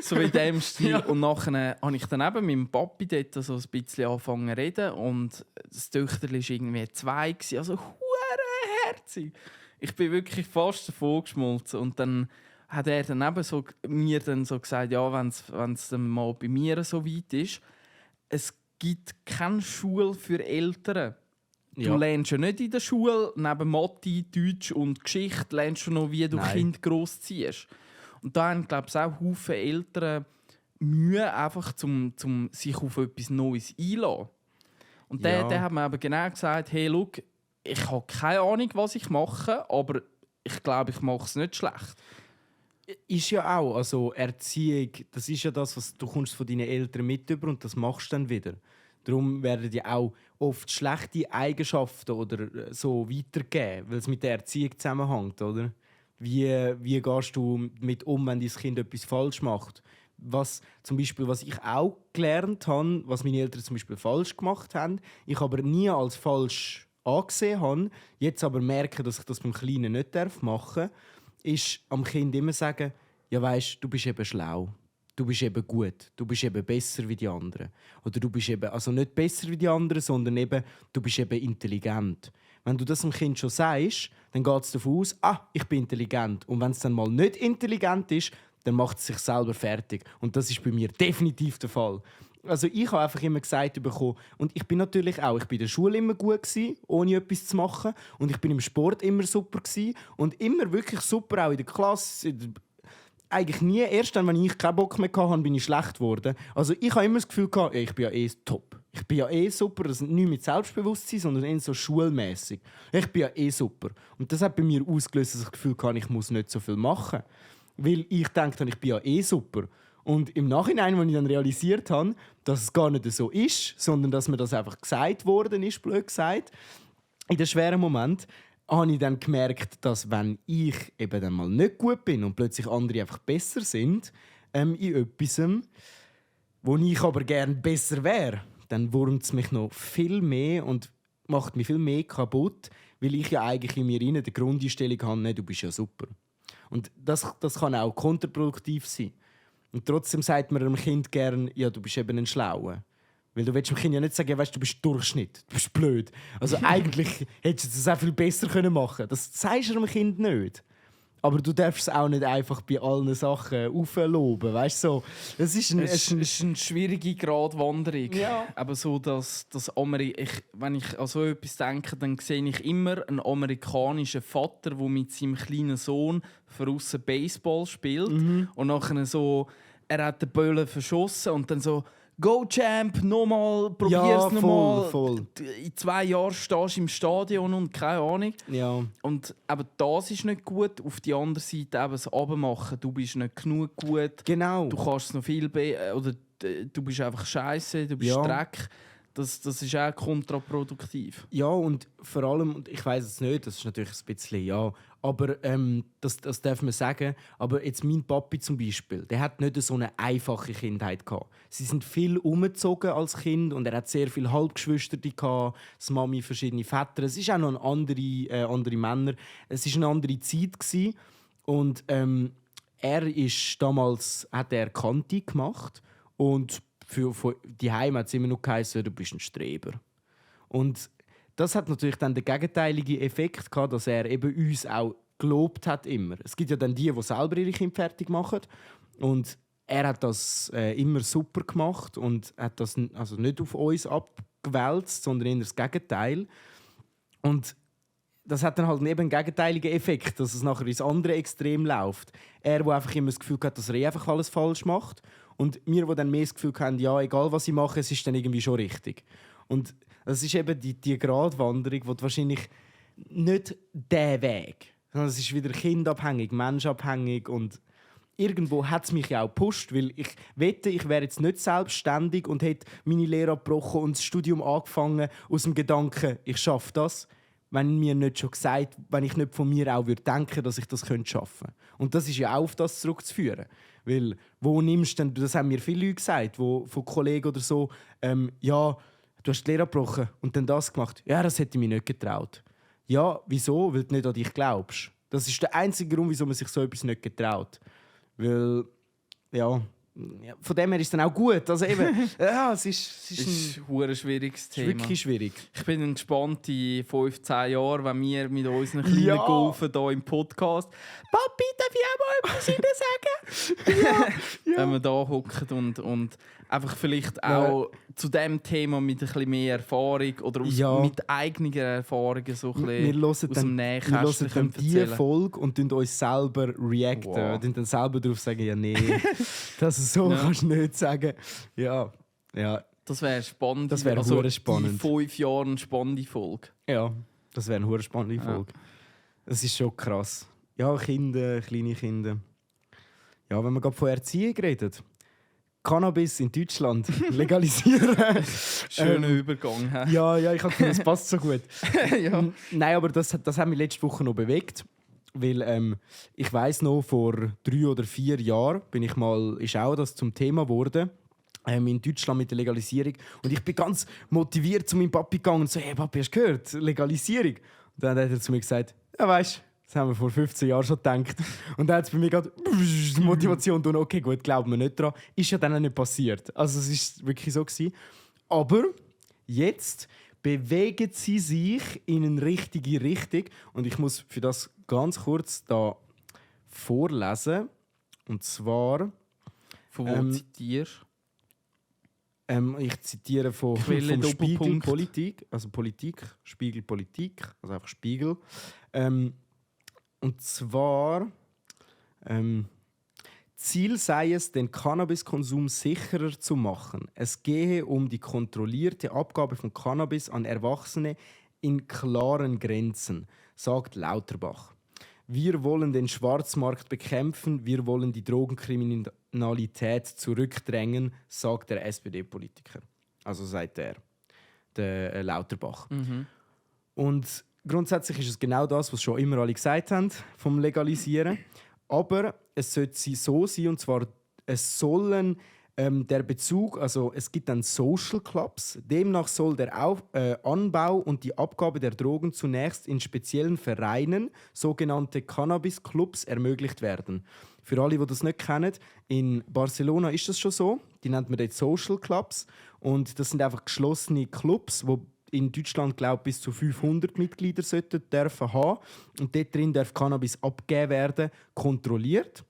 So in dem Stil. Ja. Und nachher habe ich dann eben mit dem Papi dort so ein bisschen angefangen zu reden. Und das Töchterli war irgendwie 2, also hure herzig. Ich bin wirklich fast davon geschmolzen. Und dann hat er dann eben so, mir dann so gesagt, ja, wenn es dann mal bei mir so weit ist, es gibt keine Schule für Eltern. Du lernst ja nicht in der Schule, neben Mathe, Deutsch und Geschichte, lernst du noch, wie du Kind großziehst. Und da haben, glaube ich, auch viele Eltern Mühe, einfach zum sich auf etwas Neues einzulassen. Und der hat mir eben genau gesagt, hey, schau, ich habe keine Ahnung, was ich mache, aber ich glaube, ich mache es nicht schlecht. Ist ja auch, also Erziehung, das ist ja das, was du kommst von deinen Eltern mit über und das machst du dann wieder. Darum werden dir auch oft schlechte Eigenschaften oder so weitergegeben, weil es mit der Erziehung zusammenhängt, oder? Wie gehst du mit um, wenn dein Kind etwas falsch macht? Was ich auch gelernt habe, was meine Eltern zum Beispiel falsch gemacht haben, ich aber nie als falsch angesehen habe, jetzt aber merke, dass ich das beim Kleinen nicht machen darf, ist am Kind immer sagen, ja weisst, du bist eben schlau, du bist eben gut, du bist eben besser wie die anderen. Oder du bist eben, also nicht besser wie die anderen, sondern eben, du bist eben intelligent. Wenn du das dem Kind schon sagst, dann geht es davon aus, ich bin intelligent. Und wenn es dann mal nicht intelligent ist, dann macht es sich selber fertig. Und das ist bei mir definitiv der Fall. Also ich habe einfach immer gesagt bekommen, und ich bin natürlich auch, ich bin in der Schule immer gut gewesen, ohne etwas zu machen, und ich bin im Sport immer super gewesen, und immer wirklich super auch in der Klasse, eigentlich nie. Erst dann, wenn ich keinen Bock mehr hatte, bin ich schlecht geworden. Also ich habe immer das Gefühl gehabt, ich bin ja eh top. Ich bin ja eh super. Das ist nicht mit Selbstbewusstsein, sondern eher so schulmäßig. Ich bin ja eh super. Und das hat bei mir ausgelöst, dass ich das Gefühl hatte, ich muss nicht so viel machen. Weil ich dachte, ich bin ja eh super. Und im Nachhinein, als ich dann realisiert habe, dass es gar nicht so ist, sondern dass mir das einfach gesagt worden ist, blöd gesagt, in den schweren Moment, habe ich dann gemerkt, dass wenn ich eben dann mal nicht gut bin und plötzlich andere einfach besser sind in etwas, wo ich aber gerne besser wäre, dann wurmt es mich noch viel mehr und macht mich viel mehr kaputt, weil ich ja eigentlich in mir rein die Grundeinstellung habe, nee, du bist ja super. Und das kann auch kontraproduktiv sein. Und trotzdem sagt man einem Kind gerne, ja, du bist eben ein Schlauer. Weil du willst dem Kind ja nicht sagen, weißt, du bist Durchschnitt, du bist blöd. Also eigentlich hättest du das auch viel besser machen können. Das sagst du dem Kind nicht. Aber du darfst es auch nicht einfach bei allen Sachen aufloben, weißt du? So, das ist es ist eine schwierige Gratwanderung. Ja. Aber so, dass wenn ich an so etwas denke, dann sehe ich immer einen amerikanischen Vater, der mit seinem kleinen Sohn draussen Baseball spielt. Und nachher so, er hat den Böllen verschossen und dann so, «Go Champ, nochmal, probier's nochmal. Voll. In 2 Jahren stehst du im Stadion und keine Ahnung.» Ja. Und eben das ist nicht gut. Auf die andere Seite eben das Abmachen. Du bist nicht genug gut. Genau. Du kannst es noch viel oder du bist einfach scheiße, du bist Dreck. Das ist auch kontraproduktiv. Ja, und vor allem, und ich weiss es nicht, das ist natürlich ein bisschen ja, aber das darf man sagen. Aber jetzt mein Papi zum Beispiel, der hat nicht so eine einfache Kindheit gehabt. Sie sind viel umgezogen als Kind und er hat sehr viele Halbgeschwister gehabt, das Mami, verschiedene Väter. Es ist auch noch andere Männer. Es ist eine andere Zeit gewesen. Und er ist damals hat er Kanti gemacht und für die Heim hat es immer noch geheißen, du bist ein Streber. Und das hat natürlich dann den gegenteiligen Effekt gehabt, dass er eben uns auch gelobt hat immer. Es gibt ja dann die selber ihre Kinder fertig machen und er hat das immer super gemacht und hat das also nicht auf uns abgewälzt, sondern eher das Gegenteil. Und das hat dann halt eben einen gegenteiligen Effekt, dass es nachher ins andere Extrem läuft. Er, der einfach immer das Gefühl hat, dass er einfach alles falsch macht. Und wir, die dann mehr das Gefühl haben, ja, egal was ich mache, es ist dann irgendwie schon richtig. Und das ist eben die Gratwanderung, die wahrscheinlich nicht der Weg, sondern es ist wieder kindabhängig, menschabhängig und irgendwo hat es mich ja auch gepusht, weil ich wette, ich wäre jetzt nicht selbstständig und hätte meine Lehre abgebrochen und das Studium angefangen aus dem Gedanken, ich schaffe das, wenn mir nicht schon gesagt, wenn ich nicht von mir auch würde denken, dass ich das schaffen könnte. Und das ist ja auch auf das zurückzuführen. Weil, wo nimmst du denn, das haben mir viele Leute gesagt, von Kollegen oder so, ja, du hast die Lehre abgebrochen und dann das gemacht. Ja, das hätte ich mir nicht getraut. Ja, wieso? Weil du nicht an dich glaubst. Das ist der einzige Grund, wieso man sich so etwas nicht getraut. Weil, ja, von dem her ist es dann auch gut. Also eben, ja, es ist ein schwieriges Thema. Wirklich schwierig. Ich bin gespannt in 15 Jahren, wenn wir mit unseren kleinen Golfen hier im Podcast «Papi, darf ich auch mal etwas sagen?» Wenn wir da hocken und einfach vielleicht auch zu diesem Thema mit ein bisschen mehr Erfahrung oder mit eigenen Erfahrungen so ein bisschen aus dem Nähkästchen Wir hören dann diese Folge und tun uns selber reacten. Wow. Und dann selber darauf sagen, ja nee, das so kannst du nicht sagen. Ja. Das wäre spannend. Das wäre spannend. In 5 Jahren eine spannende Folge. Ja, das wäre eine spannende Folge. Das ist schon krass. Ja, Kinder, kleine Kinder. Ja, wenn wir gerade von Erziehung reden. Cannabis in Deutschland legalisieren. Schöner Übergang. Ja, ich habe gedacht, das passt so gut. Ja. Nein, aber das hat mich letzte Woche noch bewegt. Weil ich weiss noch, vor 3 oder 4 Jahren ist auch das zum Thema geworden. In Deutschland mit der Legalisierung. Und ich bin ganz motiviert zu meinem Papi gegangen und so, hey Papi, hast du gehört? Legalisierung. Und dann hat er zu mir gesagt, ja weisst, das haben wir vor 15 Jahren schon gedacht. Und dann hat es bei mir gerade die Motivation tun, okay, gut, glauben wir nicht dran. Ist ja dann auch nicht passiert. Also es war wirklich so gewesen. Aber jetzt bewegen sie sich in eine richtige Richtung. Und ich muss für das ganz kurz da vorlesen. Und zwar... Von wo zitierst du? Ich zitiere vom Spiegel Politik. Also Politik, Spiegel Politik. Also einfach Spiegel. Und zwar Ziel sei es, den Cannabiskonsum sicherer zu machen. Es gehe um die kontrollierte Abgabe von Cannabis an Erwachsene in klaren Grenzen, sagt Lauterbach. Wir wollen den Schwarzmarkt bekämpfen, wir wollen die Drogenkriminalität zurückdrängen, sagt der SPD-Politiker. Also sagt der Lauterbach. Und grundsätzlich ist es genau das, was schon immer alle gesagt haben, vom Legalisieren. Aber es sollte so sein, und zwar es sollen der Bezug, also es gibt dann Social Clubs, demnach soll der Anbau und die Abgabe der Drogen zunächst in speziellen Vereinen, sogenannte Cannabis-Clubs, ermöglicht werden. Für alle, die das nicht kennen, in Barcelona ist das schon so, die nennt man dort Social Clubs und das sind einfach geschlossene Clubs, wo in Deutschland glaube bis zu 500 Mitglieder dürfen haben. Und dort drin darf Cannabis abgegeben werden, kontrolliert.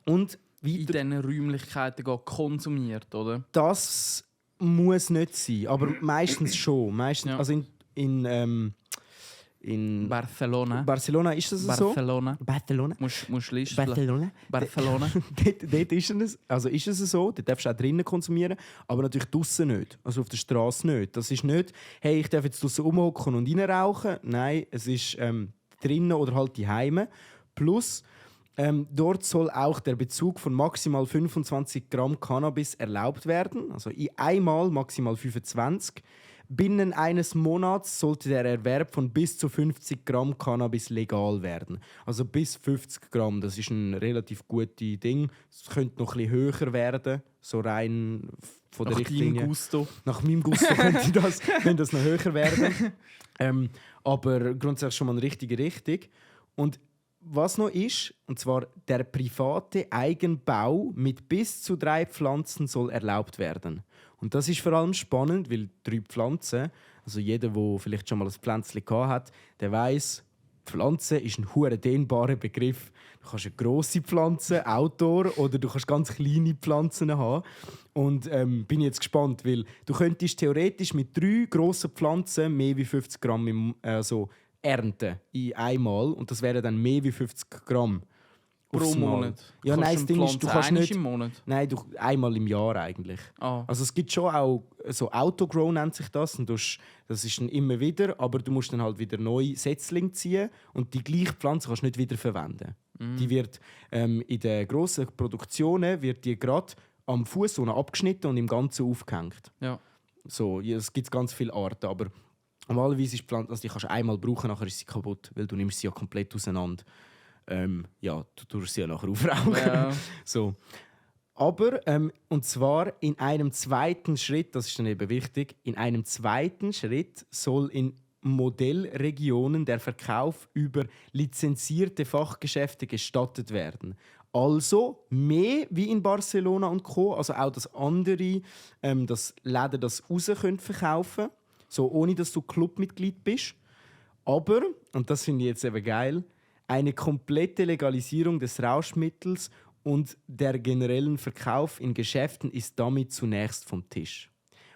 Und in diesen Räumlichkeiten konsumiert, oder? Das muss nicht sein, aber meistens schon. Meistens, Ja. also in Barcelona. Barcelona ist das so. Barcelona. Musst listen. Barcelona. Barcelona. dort ist es so, dort darfst du auch drinnen konsumieren, aber natürlich draussen nicht, also auf der Straße nicht. Das ist nicht, hey, ich darf jetzt draussen rumhocken und reinrauchen. Nein, es ist drinnen oder halt die Heime. Plus, dort soll auch der Bezug von maximal 25 Gramm Cannabis erlaubt werden, also einmal maximal 25. Binnen eines Monats sollte der Erwerb von bis zu 50 Gramm Cannabis legal werden. Also bis 50 Gramm, das ist ein relativ gutes Ding. Es könnte noch ein bisschen höher werden, so rein von der Richtlinie. Nach meinem Gusto könnte das noch höher werden. Aber grundsätzlich schon mal eine richtige Richtung. Und was noch ist, und zwar der private Eigenbau mit bis zu 3 Pflanzen soll erlaubt werden. Und das ist vor allem spannend, weil 3 Pflanzen, also jeder, der vielleicht schon mal ein Pflänzchen hat, der weiss, Pflanze ist ein hure dehnbarer Begriff. Du kannst eine grosse Pflanze, Outdoor, oder du kannst ganz kleine Pflanzen haben. Und bin jetzt gespannt, weil du könntest theoretisch mit 3 grossen Pflanzen mehr wie 50 Gramm ernten in einmal. Und das wären dann mehr wie 50 Gramm. Pro Monat? Ja, nein, das Ding ist, du kannst nicht... im Monat? Nein, einmal im Jahr eigentlich. Ah. Also es gibt schon auch, so Autogrow nennt sich das, und das ist dann immer wieder, aber du musst dann halt wieder neue Setzlinge ziehen und die gleiche Pflanze kannst du nicht wieder verwenden. Die wird in den grossen Produktionen wird die gerade am Fuß abgeschnitten und im Ganzen aufgehängt. Ja. So, es gibt ganz viele Arten, aber normalerweise ist die Pflanze, also die kannst du einmal brauchen, nachher ist sie kaputt, weil du nimmst sie ja komplett auseinander. Du tust sie ja nachher aufrauchen. Ja. So. Aber, und zwar in einem zweiten Schritt, das ist dann eben wichtig, in einem zweiten Schritt soll in Modellregionen der Verkauf über lizenzierte Fachgeschäfte gestattet werden. Also mehr wie in Barcelona und Co., also auch das andere, das Läden das raus verkaufen können, so ohne dass du Clubmitglied bist. Aber, und das finde ich jetzt eben geil, eine komplette Legalisierung des Rauschmittels und der generellen Verkauf in Geschäften ist damit zunächst vom Tisch.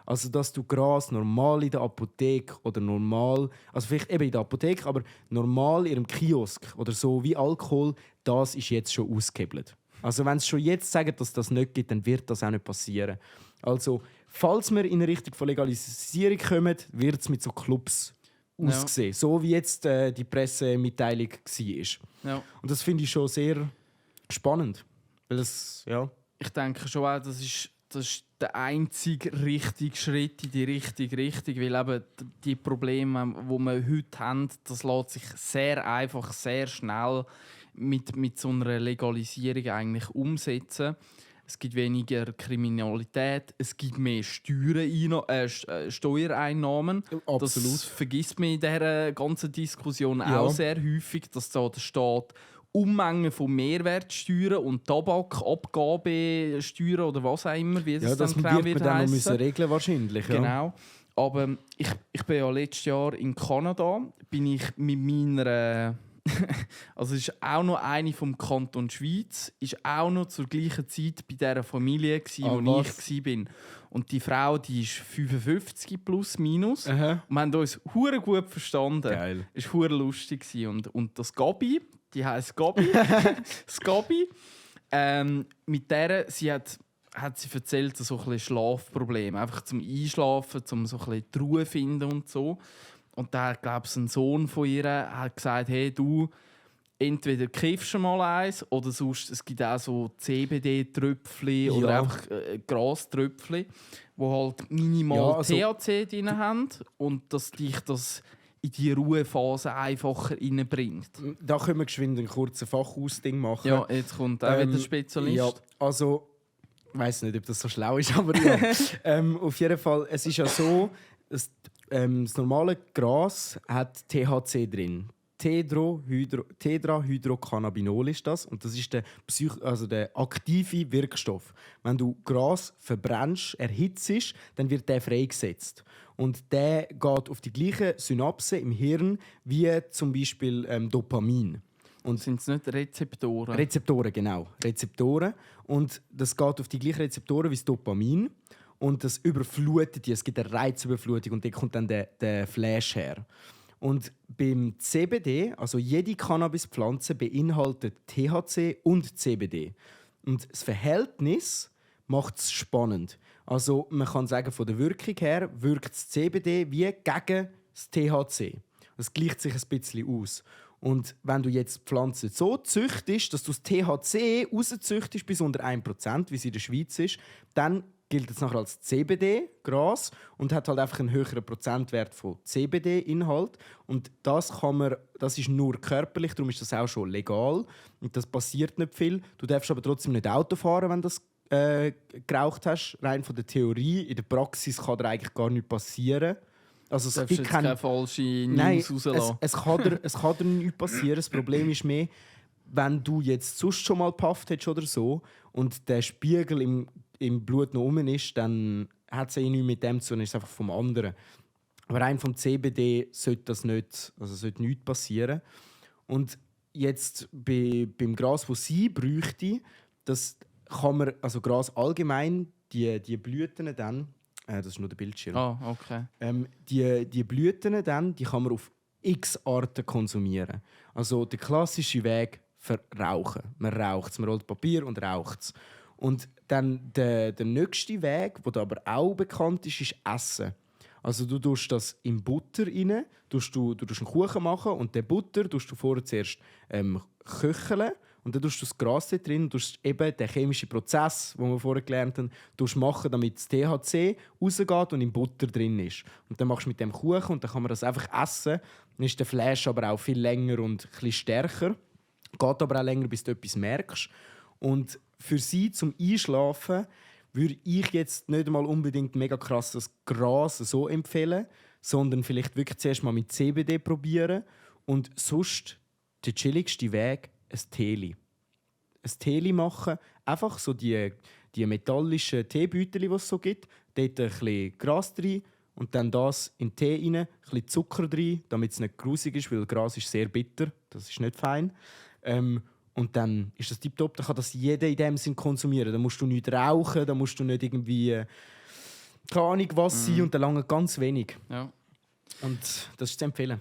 Also, dass du Gras normal in der Apotheke oder normal, also vielleicht eben in der Apotheke, aber normal in einem Kiosk oder so wie Alkohol, das ist jetzt schon ausgehebelt. Also, wenn sie schon jetzt sagen, dass das nicht gibt, dann wird das auch nicht passieren. Also, falls wir in eine Richtung von Legalisierung kommen, wird es mit so Clubs aussehen. Ja. So wie jetzt die Pressemitteilung war. Ja. Und das finde ich schon sehr spannend. Weil das, ja. Ich denke schon auch, das ist der einzige richtige Schritt in die richtige Richtung. Weil eben die Probleme, die wir heute haben, das lässt sich sehr einfach, sehr schnell mit so einer Legalisierung eigentlich umsetzen. Es gibt weniger Kriminalität, es gibt mehr Steuereinnahmen. Absolut. Das vergisst man in dieser ganzen Diskussion auch sehr häufig, dass da der Staat Unmengen von Mehrwertsteuern und Tabakabgabesteuern oder was auch immer, wie das dann genau wird dann heissen. müssen regeln wahrscheinlich. Ja. Genau. Aber ich bin ja letztes Jahr in Kanada, bin ich mit meiner also es ist auch noch eine vom Kanton Schweiz, ist auch noch zur gleichen Zeit bei dieser Familie, wo ich war. Und die Frau, die ist 55 plus minus. Aha. Und wir haben uns hure gut verstanden. Geil. Es war hure lustig. Und das Gabi, die heisst Gabi, das Gabi, Mit der, sie hat sie erzählt, so ein bisschen Schlafprobleme. Einfach zum Einschlafen, zum so ein bisschen die Ruhe finden und so. Und da hat, glaube ich, ein Sohn von ihr hat gesagt, hey, du, entweder kiffst du mal eins oder sonst, es gibt auch so CBD-Tröpfchen oder einfach Graströpfchen, die halt minimal THC drin haben und dass dich das in die Ruhephase einfacher reinbringt. Da können wir geschwind einen kurzen Fachausding machen. Ja, jetzt kommt auch wieder der Spezialist. Ja, also, ich weiss nicht, ob das so schlau ist, aber ja. Auf jeden Fall, es ist ja so, dass, das normale Gras hat THC drin. Tetrahydrocannabinol ist das und das ist der aktive Wirkstoff. Wenn du Gras verbrennst, erhitzt, dann wird der freigesetzt. Und der geht auf die gleichen Synapsen im Hirn wie zum Beispiel Dopamin. Und sind es nicht Rezeptoren? Rezeptoren, genau. Rezeptoren. Und das geht auf die gleichen Rezeptoren wie das Dopamin. Und das überflutet die. Es gibt eine Reizüberflutung und da kommt dann der Flash her. Und beim CBD, also jede Cannabispflanze beinhaltet THC und CBD. Und das Verhältnis macht es spannend. Also man kann sagen, von der Wirkung her wirkt das CBD wie gegen das THC. Das gleicht sich ein bisschen aus. Und wenn du jetzt die Pflanze so züchtest, dass du das THC rauszüchtest bis unter 1%, wie es in der Schweiz ist, dann gilt es nachher als CBD-Gras und hat halt einfach einen höheren Prozentwert von CBD-Inhalt. Und das ist nur körperlich, darum ist das auch schon legal. Und das passiert nicht viel. Du darfst aber trotzdem nicht Auto fahren, wenn du das geraucht hast. Rein von der Theorie. In der Praxis kann dir eigentlich gar nichts passieren. Also es gibt keine falsche News rauslassen. Es kann dir nichts passieren. Das Problem ist mehr, wenn du jetzt sonst schon mal gepafft hättest oder so und der Spiegel im Blut noch rum ist, dann hat es nichts mit dem zu tun, ist einfach vom anderen. Aber rein vom CBD sollte das nicht, also sollte nichts passieren. Und jetzt beim Gras, das sie bräuchte, das kann man, also Gras allgemein, die Blüten dann, das ist nur der Bildschirm. Okay. Die Blüten dann, die kann man auf x Arten konsumieren. Also der klassische Weg verrauchen. Man raucht es, man rollt Papier und raucht es. Und dann der nächste Weg, der aber auch bekannt ist, ist Essen. Also du tust das in Butter rein, du tust einen Kuchen machen und den Butter tust du vorher zuerst köcheln und dann tust du das Gras da drin und tust eben den chemischen Prozess, den wir vorher gelernt haben, machen, damit das THC rausgeht und in Butter drin ist. Und dann machst du mit dem Kuchen und dann kann man das einfach essen. Dann ist der Flash aber auch viel länger und ein bisschen stärker. Geht aber auch länger, bis du etwas merkst. Und für sie zum Einschlafen würde ich jetzt nicht einmal unbedingt mega krass das Gras so empfehlen, sondern vielleicht wirklich zuerst mal mit CBD probieren und sonst der chilligste Weg ein Teeli. Ein Teeli machen, einfach so die metallischen Teebeutel, die es so gibt, dort ein bisschen Gras rein und dann das in den Tee rein, ein bisschen Zucker rein, damit es nicht grusig ist, weil Gras ist sehr bitter, das ist nicht fein. Und dann ist das tipptopp, dann kann das jeder in dem Sinn konsumieren. Dann musst du nicht rauchen, dann musst du nicht irgendwie keine Ahnung was sein und dann lange ganz wenig. Ja. Und das ist zu empfehlen.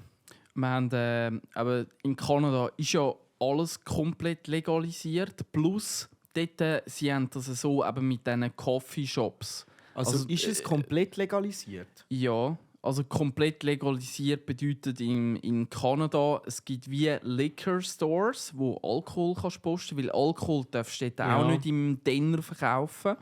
Wir haben, aber in Kanada ist ja alles komplett legalisiert, plus dort, sie haben das so eben mit diesen Coffeeshops. Also ist es komplett legalisiert? Ja. Also komplett legalisiert bedeutet in Kanada, es gibt wie Liquor Stores, wo Alkohol kannst posten, weil Alkohol darfst du auch nicht im Denner verkaufen.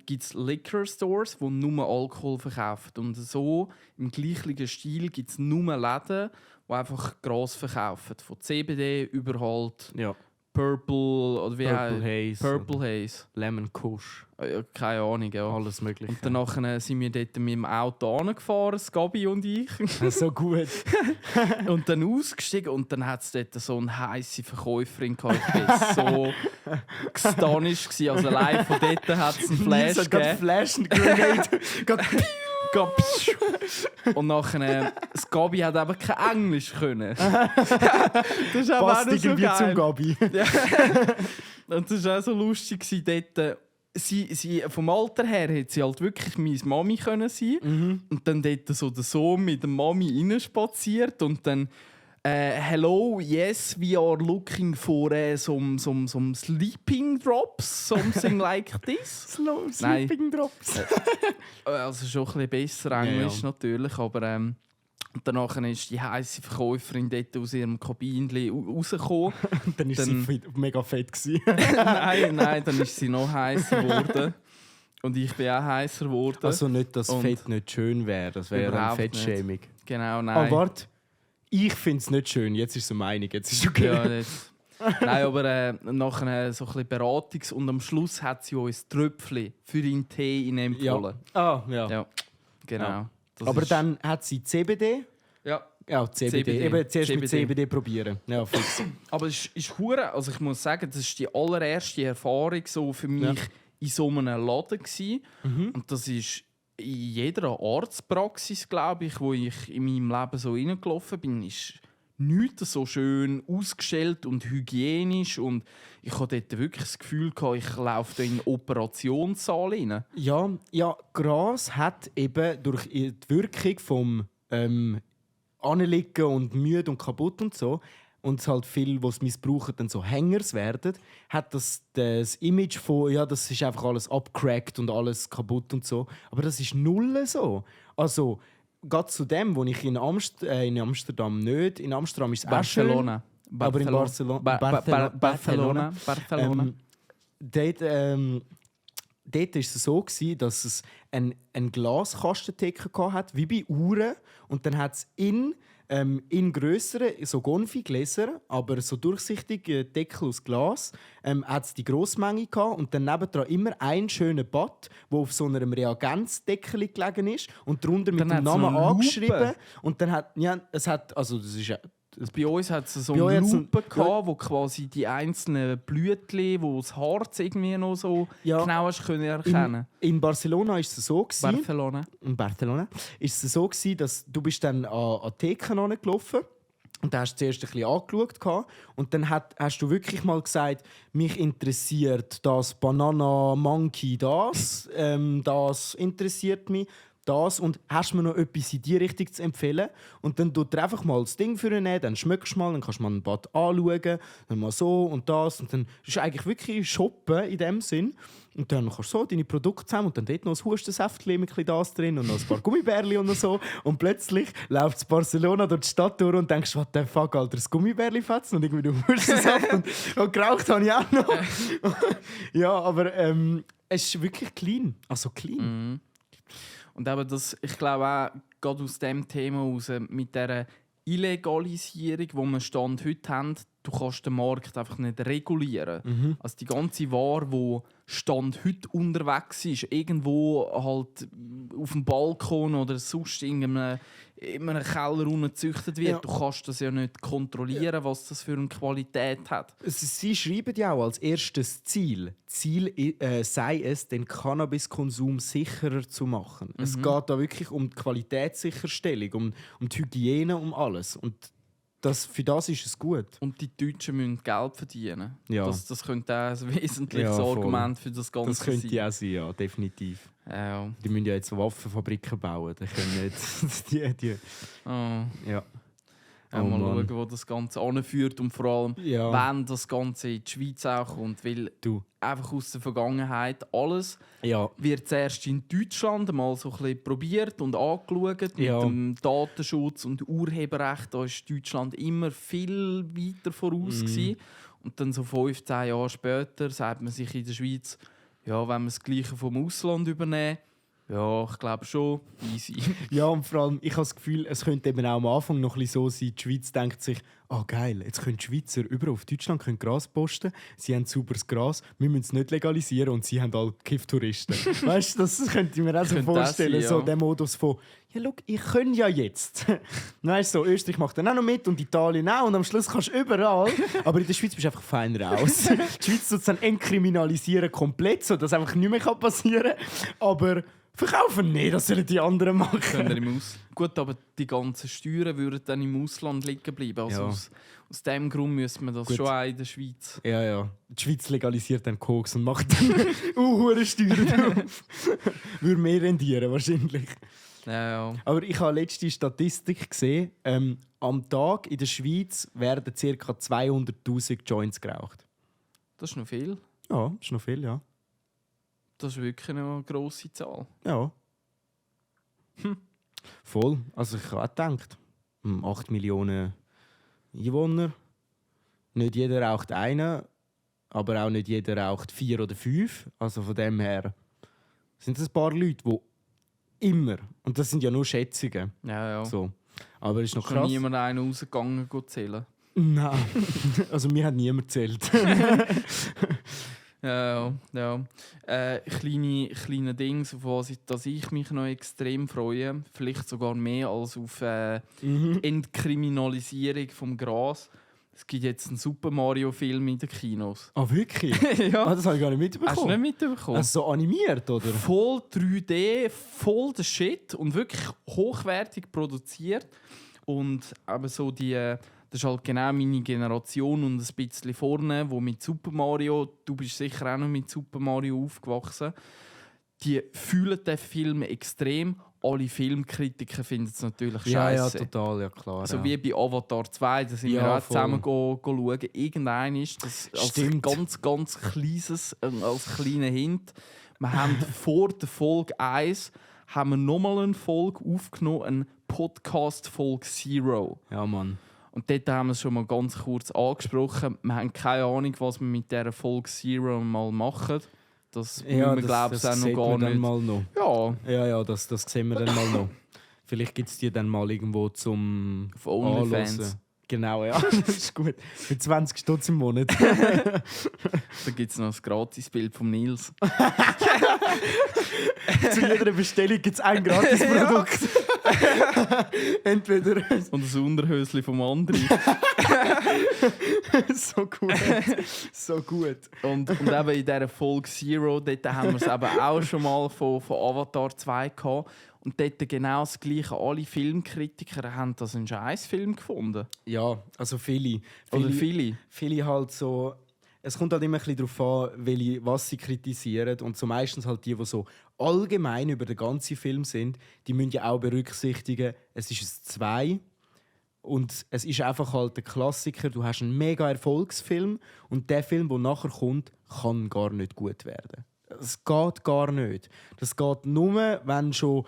Gibt es Liquor Stores, die nur Alkohol verkaufen. Und so im gleichen Stil gibt es nur Läden, die einfach Gras verkaufen. Von CBD über halt Purple oder wie Purple Haze. Lemon Kush. Keine Ahnung, ja. Alles mögliche. Und danach sind wir dort mit dem Auto angefahren, Gabi und ich. So gut. Und dann ausgestiegen und dann hat es dort so eine heisse Verkäuferin gehabt. Ich war so gestanisch. Also live von dort hat es einen Flash gegeben. Flash und Grenade. Und nachher, das Gabi hat aber kein Englisch können. Das ist aber auch so geil. Zum Gabi. Und das war auch so lustig dort. Sie, vom Alter her hätte sie halt wirklich meine Mami können sein. Und dann dort so der Sohn mit der Mami reinspaziert und dann hello, yes, we are looking for some sleeping drops, something like this. Sleeping Drops. Also schon ein bisschen besser Englisch natürlich, aber danach ist die heisse Verkäuferin dort aus ihrem Kabinchen rausgekommen. Dann war sie mega fett. nein, dann ist sie noch heißer geworden. Und ich bin auch heißer geworden. Also nicht, dass Fett nicht schön wäre, das wäre dann Fettshaming. Genau, nein. Aber warte, ich finde es nicht schön, jetzt ist es so einig, jetzt ist okay. Ja, nein, aber nach einer so ein bisschen Beratungs- und am Schluss hat sie uns Tröpfchen für den Tee empfohlen. Ja. Genau. Ja. Aber dann hat sie CBD. Ja. Ja, CBD. Eben zuerst CBD. mit CBD probieren. Ja, fix. Aber es ist hure, also ich muss sagen, das ist die allererste Erfahrung so für mich in so einem Laden gewesen. Und das ist in jeder Arztpraxis, glaube ich, wo ich in meinem Leben so reingelaufen bin, ist nichts so schön ausgestellt und hygienisch. Und ich hatte dort wirklich das Gefühl, ich laufe da in den Operationssaal rein. Ja, Gras hat eben durch die Wirkung vom Anliegen und müde und kaputt und so, und es halt viel, was missbrauchen, dann so Hängers werden, hat das Image von, ja, das ist einfach alles abgecrackt und alles kaputt und so. Aber das ist null so. Also, gerade zu dem, wo ich in Amsterdam nicht, in Amsterdam ist es auch schön, aber in Barcelona. Dort war es so, dass es eine Glaskastetheke hatte, wie bei Uhren. Und dann hat es in grösseren, so Gonfi-Gläser, aber so durchsichtige Deckel aus Glas, hat es die Grossmenge gehabt. Und dann nebendran immer ein schöner Bad, der auf so einem Reagenzdeckel gelegen ist und darunter mit dem Namen angeschrieben. Und dann hat, es hat, also das ist bei uns hat es so eine Lupe gehabt, wo quasi die einzelnen Blütchen, wo das Harz irgendwie noch so genau erkennen. In Barcelona ist es so gewesen. In Barcelona ist es so gewesen, dass du bist dann an Theken angelaufen und da hast du zuerst ein bisschen angeschaut und dann hast du wirklich mal gesagt, mich interessiert das Banana Monkey, das interessiert mich. Das und hast mir noch etwas in die Richtung zu empfehlen und dann tut er einfach mal das Ding für ihn, dann schmeckst du mal, dann kannst du mal ein Bad anschauen, dann mal so und das und dann ist eigentlich wirklich shoppen in dem Sinn und dann kannst du so deine Produkte zusammen und dann dort noch ein Hustensäftchen mit das drin und noch ein paar Gummibärli und so und plötzlich läuft es Barcelona durch die Stadt durch und denkst, what the fuck, Alter, das Gummibärli-Fetzen und irgendwie du Hustensaft und geraucht habe ich auch noch. Ja, aber es ist wirklich clean, also clean. Und eben das, ich glaube auch, gerade aus diesem Thema raus, mit dieser Illegalisierung, die wir Stand heute haben, du kannst den Markt einfach nicht regulieren. Also die ganze Ware, die Stand heute unterwegs ist, irgendwo halt auf dem Balkon oder sonst in einem Keller unten gezüchtet wird, du kannst das ja nicht kontrollieren, was das für eine Qualität hat. Sie schreiben ja auch als erstes Ziel sei es, den Cannabiskonsum sicherer zu machen. Es geht da wirklich um die Qualitätssicherstellung, um die Hygiene, um alles. Und für das ist es gut. Und die Deutschen müssen Geld verdienen. Ja. Das könnte auch ein wesentliches Argument für das Ganze sein. Das könnte ja sein, ja, definitiv. Ja. Die müssen ja jetzt Waffenfabriken bauen. Die können nicht die. Ja. Mal schauen, wo das Ganze anführt und vor allem, wenn das Ganze in die Schweiz auch kommt. Weil einfach aus der Vergangenheit alles wird zuerst in Deutschland mal so ein bisschen probiert und angeschaut. Mit dem Datenschutz und Urheberrecht, da ist Deutschland immer viel weiter voraus gewesen. Und dann so 15 Jahre später sagt man sich in der Schweiz, ja, wenn wir das Gleiche vom Ausland übernehmen, ja, ich glaube schon, easy. Ja, und vor allem, ich habe das Gefühl, es könnte eben auch am Anfang noch ein bisschen so sein, die Schweiz denkt sich, geil, jetzt können die Schweizer überall auf Deutschland Gras posten, sie haben sauberes Gras, wir müssen es nicht legalisieren und sie haben alle Kiff-Touristen. Weißt du, das könnte ich mir auch so vorstellen, sein, so der Modus von, ja, schau, ich kann ja jetzt. Weißt du, so, Österreich macht dann auch noch mit und Italien auch und am Schluss kannst du überall. Aber in der Schweiz bist du einfach fein raus. Die Schweiz tut es dann entkriminalisieren komplett, sodass einfach nichts mehr passieren kann. Aber verkaufen nicht, das sollen die anderen machen. Gut, aber die ganzen Steuern würden dann im Ausland liegen bleiben. Also aus diesem Grund müssen wir das schon auch in der Schweiz. Ja. Die Schweiz legalisiert dann Koks und macht dann hohe Steuern drauf. Würde mehr rendieren wahrscheinlich. Ja. Aber ich habe letzte Statistik gesehen. Am Tag in der Schweiz werden ca. 200'000 Joints geraucht. Das ist noch viel. Ja, das ist noch viel, ja. Das ist wirklich eine grosse Zahl. Ja. Voll. Also ich habe auch gedacht, 8 Millionen Einwohner. Nicht jeder raucht einen, aber auch nicht jeder raucht 4 oder 5. Also von dem her sind es ein paar Leute, die immer, und das sind ja nur Schätzungen. Ja. So. Aber es ist noch Ist noch krass. niemand einen rausgegangen zu zählen? Nein. Also mir hat niemand gezählt. Ja. Kleine Dinge, auf was ich mich noch extrem freue. Vielleicht sogar mehr als auf Entkriminalisierung vom Gras. Es gibt jetzt einen Super Mario-Film in den Kinos. Ah, wirklich? Ja. Das habe ich gar nicht mitbekommen. Hast du nicht mitbekommen? Also so animiert, oder? Voll 3D, voll der Shit und wirklich hochwertig produziert. Und aber so das ist halt genau meine Generation und ein bisschen vorne, wo mit Super Mario, du bist sicher auch noch mit Super Mario aufgewachsen, die fühlen den Film extrem. Alle Filmkritiker finden es natürlich scheiße. Ja, total, ja klar. So ja. wie bei Avatar 2, da sind wir auch voll. zusammen schauen. Irgendein ist das als Stimmt. ganz kleines, als kleiner Hint. Wir haben vor der Folge 1 haben wir nochmal eine Folge aufgenommen, eine Podcast-Folge Zero. Ja, Mann. Und dort haben wir es schon mal ganz kurz angesprochen. Wir haben keine Ahnung, was wir mit dieser Folge Zero mal machen. Das müssen wir, glaube ich, auch noch gar nicht. Mal noch. Ja, Ja, das sehen wir dann mal noch. Vielleicht gibt es die dann mal irgendwo zum auf OnlyFans. Anhören. Genau, ja. Das ist gut. Für 20 Stutz im Monat. Da gibt es noch ein Gratisbild von Nils. Zu jeder Bestellung gibt es ein Gratisprodukt. Entweder Und das Unterhöschen vom anderen. so gut. So gut. Und eben in dieser Folge Zero, dort haben wir es eben auch schon mal von Avatar 2 gehabt. Und dort genau das Gleiche. Alle Filmkritiker haben das einen Scheißfilm gefunden. Ja, also viele. Oder viele. Viele halt so. Es kommt halt immer ein bisschen darauf an, was sie kritisieren. Und so meistens halt die so allgemein über den ganzen Film sind, die müssen ja auch berücksichtigen, es ist ein 2. Und es ist einfach halt ein Klassiker. Du hast einen mega Erfolgsfilm und der Film, der nachher kommt, kann gar nicht gut werden. Es geht gar nicht. Das geht nur, wenn schon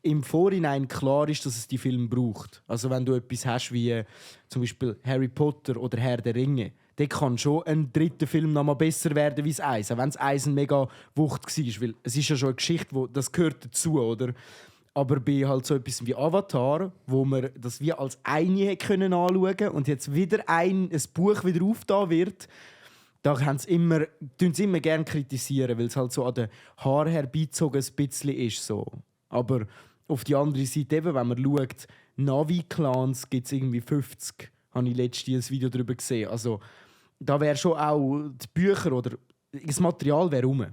im Vorhinein klar ist, dass es die Film braucht. Also wenn du etwas hast wie zum Beispiel Harry Potter oder Herr der Ringe, dann kann schon ein dritter Film noch mal besser werden wie das Eis, auch wenn das Eis eine mega Wucht war. Weil es ist ja schon eine Geschichte, das gehört dazu, oder? Aber bei halt so etwas wie Avatar, wo man das wie als eine anschauen können und jetzt wieder ein Buch wieder aufgetan wird, da tun sie immer gerne kritisieren, weil es halt so an den Haaren herbeizogen ein bisschen ist. So. Aber auf die andere Seite, eben, wenn man schaut, Navi-Clans gibt es irgendwie 50. Habe ich letztens ein Video darüber gesehen. Also, da wäre schon auch die Bücher oder das Material wäre rum.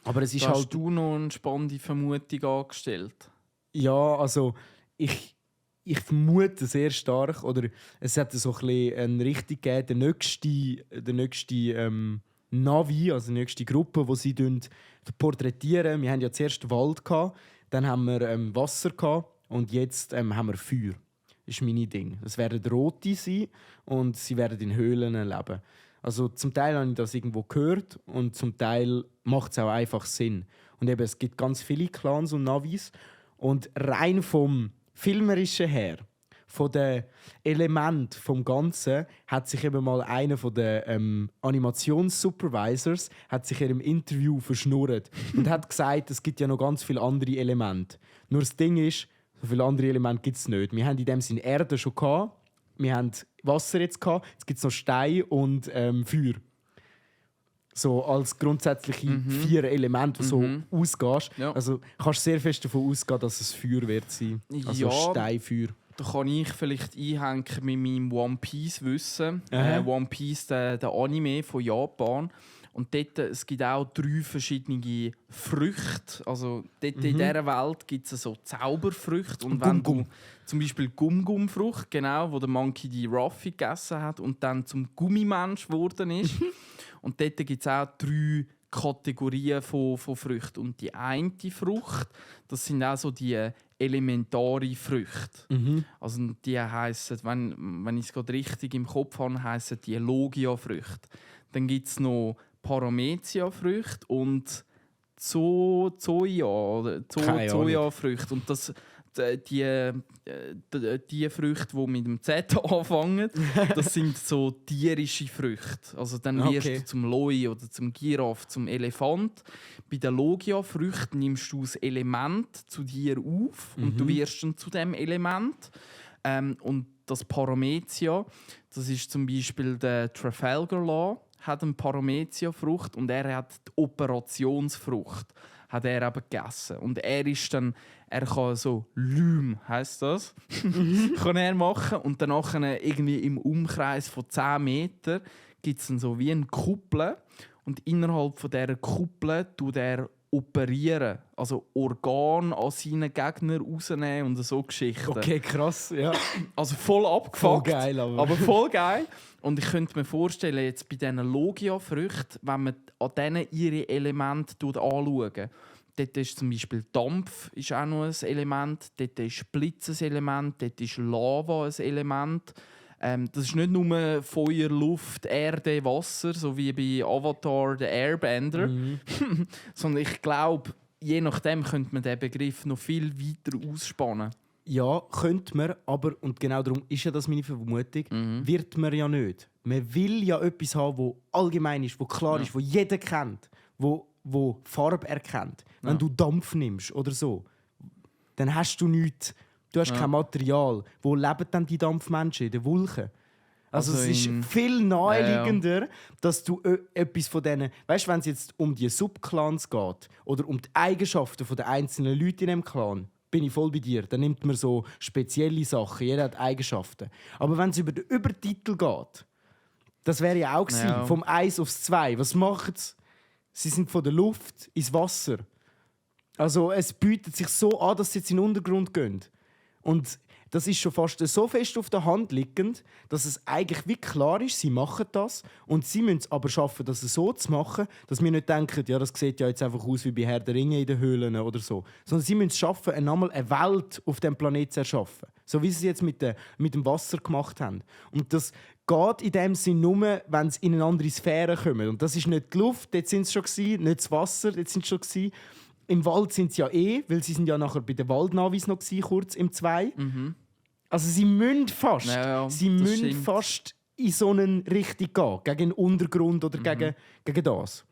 Aber es ist Da hast halt. du noch eine spannende Vermutung angestellt. Ja, also ich vermute sehr stark, oder es hat so ein bisschen eine Richtung gegeben, der nächste Navi, also die nächste Gruppe, die sie porträtieren. Wir hatten ja zuerst Wald, dann haben wir Wasser und jetzt haben wir Feuer. Das ist mein Ding. Es werden Rote sein und sie werden in Höhlen leben. Also zum Teil habe ich das irgendwo gehört und zum Teil macht es auch einfach Sinn. Und eben, es gibt ganz viele Clans und Navis. Und rein vom Filmerischen her, von den Elementen vom Ganzen, hat sich eben mal einer von den Animationssupervisors hat sich in einem Interview verschnurrt und hat gesagt, es gibt ja noch ganz viele andere Elemente. Nur das Ding ist, so viele andere Elemente gibt es nicht. Wir haben in dem Sinne Erde schon gehabt, wir haben Wasser jetzt gehabt, jetzt gibt es noch Stein und Feuer. So als grundsätzliche 4 Elemente, die so ausgehst. Ja. Also kannst du sehr fest davon ausgehen, dass es Feuer wird sein. Also Ja. Steinfeuer. Da kann ich vielleicht einhängen mit meinem One Piece Wissen. One Piece, der Anime von Japan. Und dort, es gibt auch 3 verschiedene Früchte. Also dort in dieser Welt gibt es so Zauberfrüchte. Und wenn du zum Beispiel Gum-Gum-Frucht, genau, wo der Monkey D. Ruffy gegessen hat und dann zum Gummimensch geworden ist. Und dort gibt es auch 3 Kategorien von Früchten. Und die eine Frucht, das sind auch so die elementare Früchte. Also die heissen, wenn ich es gerade richtig im Kopf habe, heissen die Logia-Früchte. Dann gibt es noch Paramecia-Früchte und Zoja-Früchte. Und die Früchte, die mit dem Z anfangen, das sind so tierische Früchte. Also dann wirst du zum Loi oder zum Giraffe, zum Elefant. Bei den Logia-Früchten nimmst du das Element zu dir auf und du wirst dann zu dem Element. Und das Paramecia, das ist zum Beispiel der Trafalgar Law, hat eine Paramecia-Frucht und er hat die Operationsfrucht. Hat er eben gegessen. Und er kann so Lüm, heisst das, kann er machen. Und danach irgendwie im Umkreis von 10 Metern gibt es so wie eine Kuppel. Und innerhalb von dieser Kuppel tut er operieren. Also Organe an seinen Gegner rausnehmen und so Geschichten. Okay, krass, ja. Also voll abgefuckt. Voll geil, aber voll geil. Und ich könnte mir vorstellen, jetzt bei diesen Logia-Früchten, wenn man an denen ihre Elemente anschaut, dort ist zum Beispiel Dampf ist auch noch ein Element, dort ist Blitz ein Element, dort ist Lava ein Element. Das ist nicht nur Feuer, Luft, Erde, Wasser, so wie bei Avatar, der Airbender. Sondern ich glaube, je nachdem könnte man den Begriff noch viel weiter ausspannen. Ja, könnte man, aber, und genau darum ist ja das meine Vermutung, wird man ja nicht. Man will ja etwas haben, das allgemein ist, das klar ist, das jeder kennt, wo Farbe erkennt. Wenn du Dampf nimmst oder so, dann hast du nichts. Du hast kein Material. Wo leben denn die Dampfmenschen? In den Wolken? Also es ist viel naheliegender, dass du etwas von denen... Weißt du, wenn es jetzt um die Subclans geht oder um die Eigenschaften der einzelnen Leute in diesem Clan, bin ich voll bei dir. Dann nimmt man so spezielle Sachen. Jeder hat Eigenschaften. Aber wenn es über den Übertitel geht, das wäre ja auch gewesen, vom 1 aufs 2. Was machen sie? Sie sind von der Luft ins Wasser. Also es bietet sich so an, dass sie jetzt in den Untergrund gehen. Und das ist schon fast so fest auf der Hand liegend, dass es eigentlich wie klar ist, sie machen das. Und sie müssen es aber schaffen, das so zu machen, dass wir nicht denken, ja, das sieht ja jetzt einfach aus wie bei Herr der Ringe in den Höhlen oder so. Sondern sie müssen es schaffen, einmal eine Welt auf diesem Planeten zu erschaffen. So wie sie es jetzt mit dem Wasser gemacht haben. Und das geht in dem Sinn nur, wenn sie in eine andere Sphäre kommen. Und das ist nicht die Luft, dort sind sie schon gewesen, nicht das Wasser, dort sind sie schon gewesen. Im Wald sind sie ja weil sie sind ja nachher bei den Waldnavis noch gewesen, kurz im 2. Also sie müssen fast, fast in so eine Richtung gehen, gegen den Untergrund oder gegen das.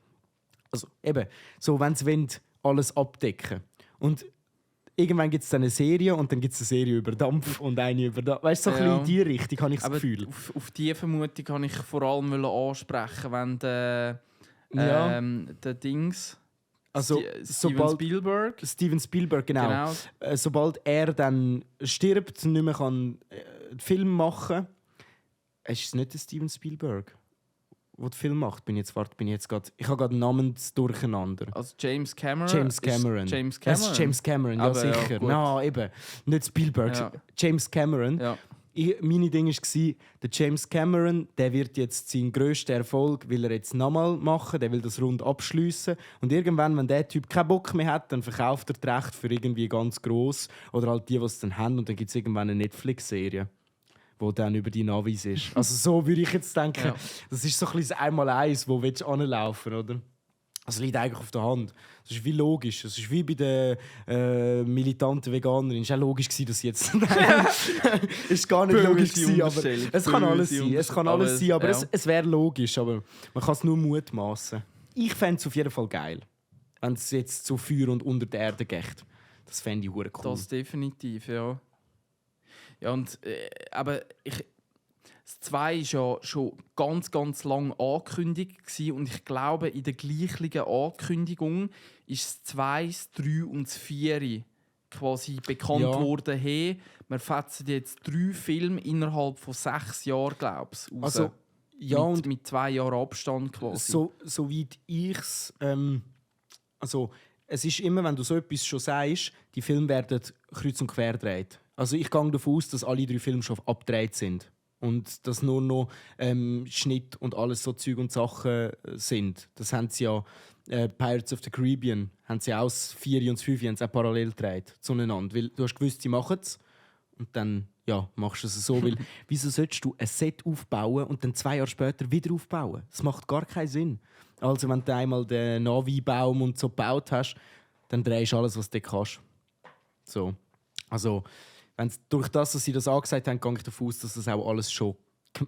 Also eben, so wenn sie alles abdecken. Und irgendwann gibt es dann eine Serie und dann gibt es eine Serie über Dampf und eine über Dampf. Weißt du, so ein bisschen in diese Richtung habe ich das Gefühl. Auf diese Vermutung kann ich vor allem ansprechen, wenn der Dings... Also, Steven Spielberg, genau. Sobald er dann stirbt und nicht mehr kann, Film machen kann, ist es nicht der Steven Spielberg, der den Film macht. Ich habe gerade einen Namen durcheinander. Also James Cameron. Das ist James Cameron, ja, aber sicher. Ja, eben. Nicht Spielberg. Ja. James Cameron. Ja. Meine Ding war, der James Cameron, der wird jetzt seinen grössten Erfolg will er jetzt nochmal machen, der will das rund abschliessen. Und irgendwann, wenn der Typ keinen Bock mehr hat, dann verkauft er die Rechte für irgendwie ganz gross oder halt die es dann haben und dann gibt es irgendwann eine Netflix-Serie, die dann über die Navis ist. Also so würde ich jetzt denken, das ist so ein bisschen Einmaleins, wo willst du anlaufen, oder? Das liegt eigentlich auf der Hand. Das ist wie logisch. Das ist wie bei den militanten Veganern. Es war auch logisch, dass sie jetzt... ist gar nicht logisch gewesen, aber es kann alles sein. Es kann alles sein, aber es wäre logisch. Aber man kann es nur mutmaßen. Ich fände es auf jeden Fall geil, wenn es jetzt zu Feuer und unter der Erde geht. Das fände ich cool. Das definitiv, ja. Ja, und aber das 2 war ja schon ganz, ganz lange angekündigt und ich glaube, in der gleichen Ankündigung ist das 2, das 3 und das 4 quasi bekannt worden. Hey, wir fetzen jetzt 3 Filme innerhalb von 6 Jahren, glaube ich, raus. Also, ja, mit 2 Jahren Abstand quasi. Soweit ich es... also, es ist immer, wenn du so etwas schon sagst, die Filme werden kreuz und quer gedreht. Also ich gehe davon aus, dass alle 3 Filme schon abgedreht sind. und dass nur noch Schnitt und alles so Zeug und Sachen sind. Das haben sie ja Pirates of the Caribbean haben sie auch das 4 und das 5 haben sie auch parallel gedreht zueinander, weil du hast gewusst, sie machen es und dann machst du es so, weil wieso solltest du ein Set aufbauen und dann 2 Jahre später wieder aufbauen? Das macht gar keinen Sinn. Also wenn du einmal den Navi-Baum und so gebaut hast, dann drehst du alles, was du kannst. So. Also, durch das, dass sie das angesagt haben, gehe ich davon aus, dass das auch alles schon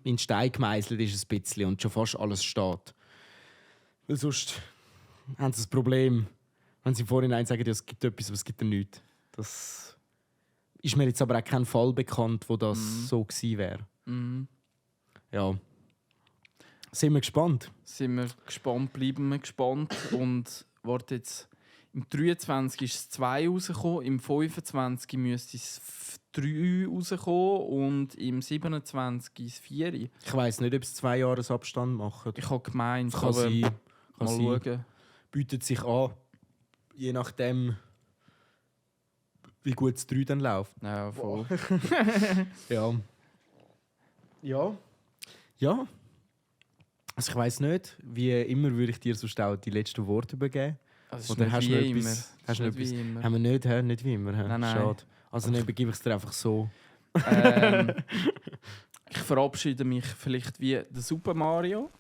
in Stein gemeißelt ist ein bisschen und schon fast alles steht. Weil sonst haben sie ein Problem, wenn sie im Vorhinein sagen, ja, es gibt etwas, aber es gibt ja nichts. Das ist mir jetzt aber auch kein Fall bekannt, wo das so gewesen wäre. Ja. Sind wir gespannt? Bleiben wir gespannt. Und warte jetzt, im 23 ist es 2 rausgekommen, im 25 müsste es 3 rauskommen und im 27 ist es 4. Ich weiss nicht, ob es 2 Jahresabstand machen. Ich habe gemeint, kann sein. Mal schauen. Bietet sich an, je nachdem, wie gut das 3 dann läuft. Ja, voll. Ja. Ja. Ja. Also ich weiss nicht, wie immer würde ich dir sonst auch die letzten Worte übergeben. Also oder hast du wie etwas? Hast du etwas? wie immer. Haben wir nicht, nicht wie immer. Nein. Schade. Also dann übergebe ich es dir einfach so. Ich verabschiede mich vielleicht wie der Super Mario.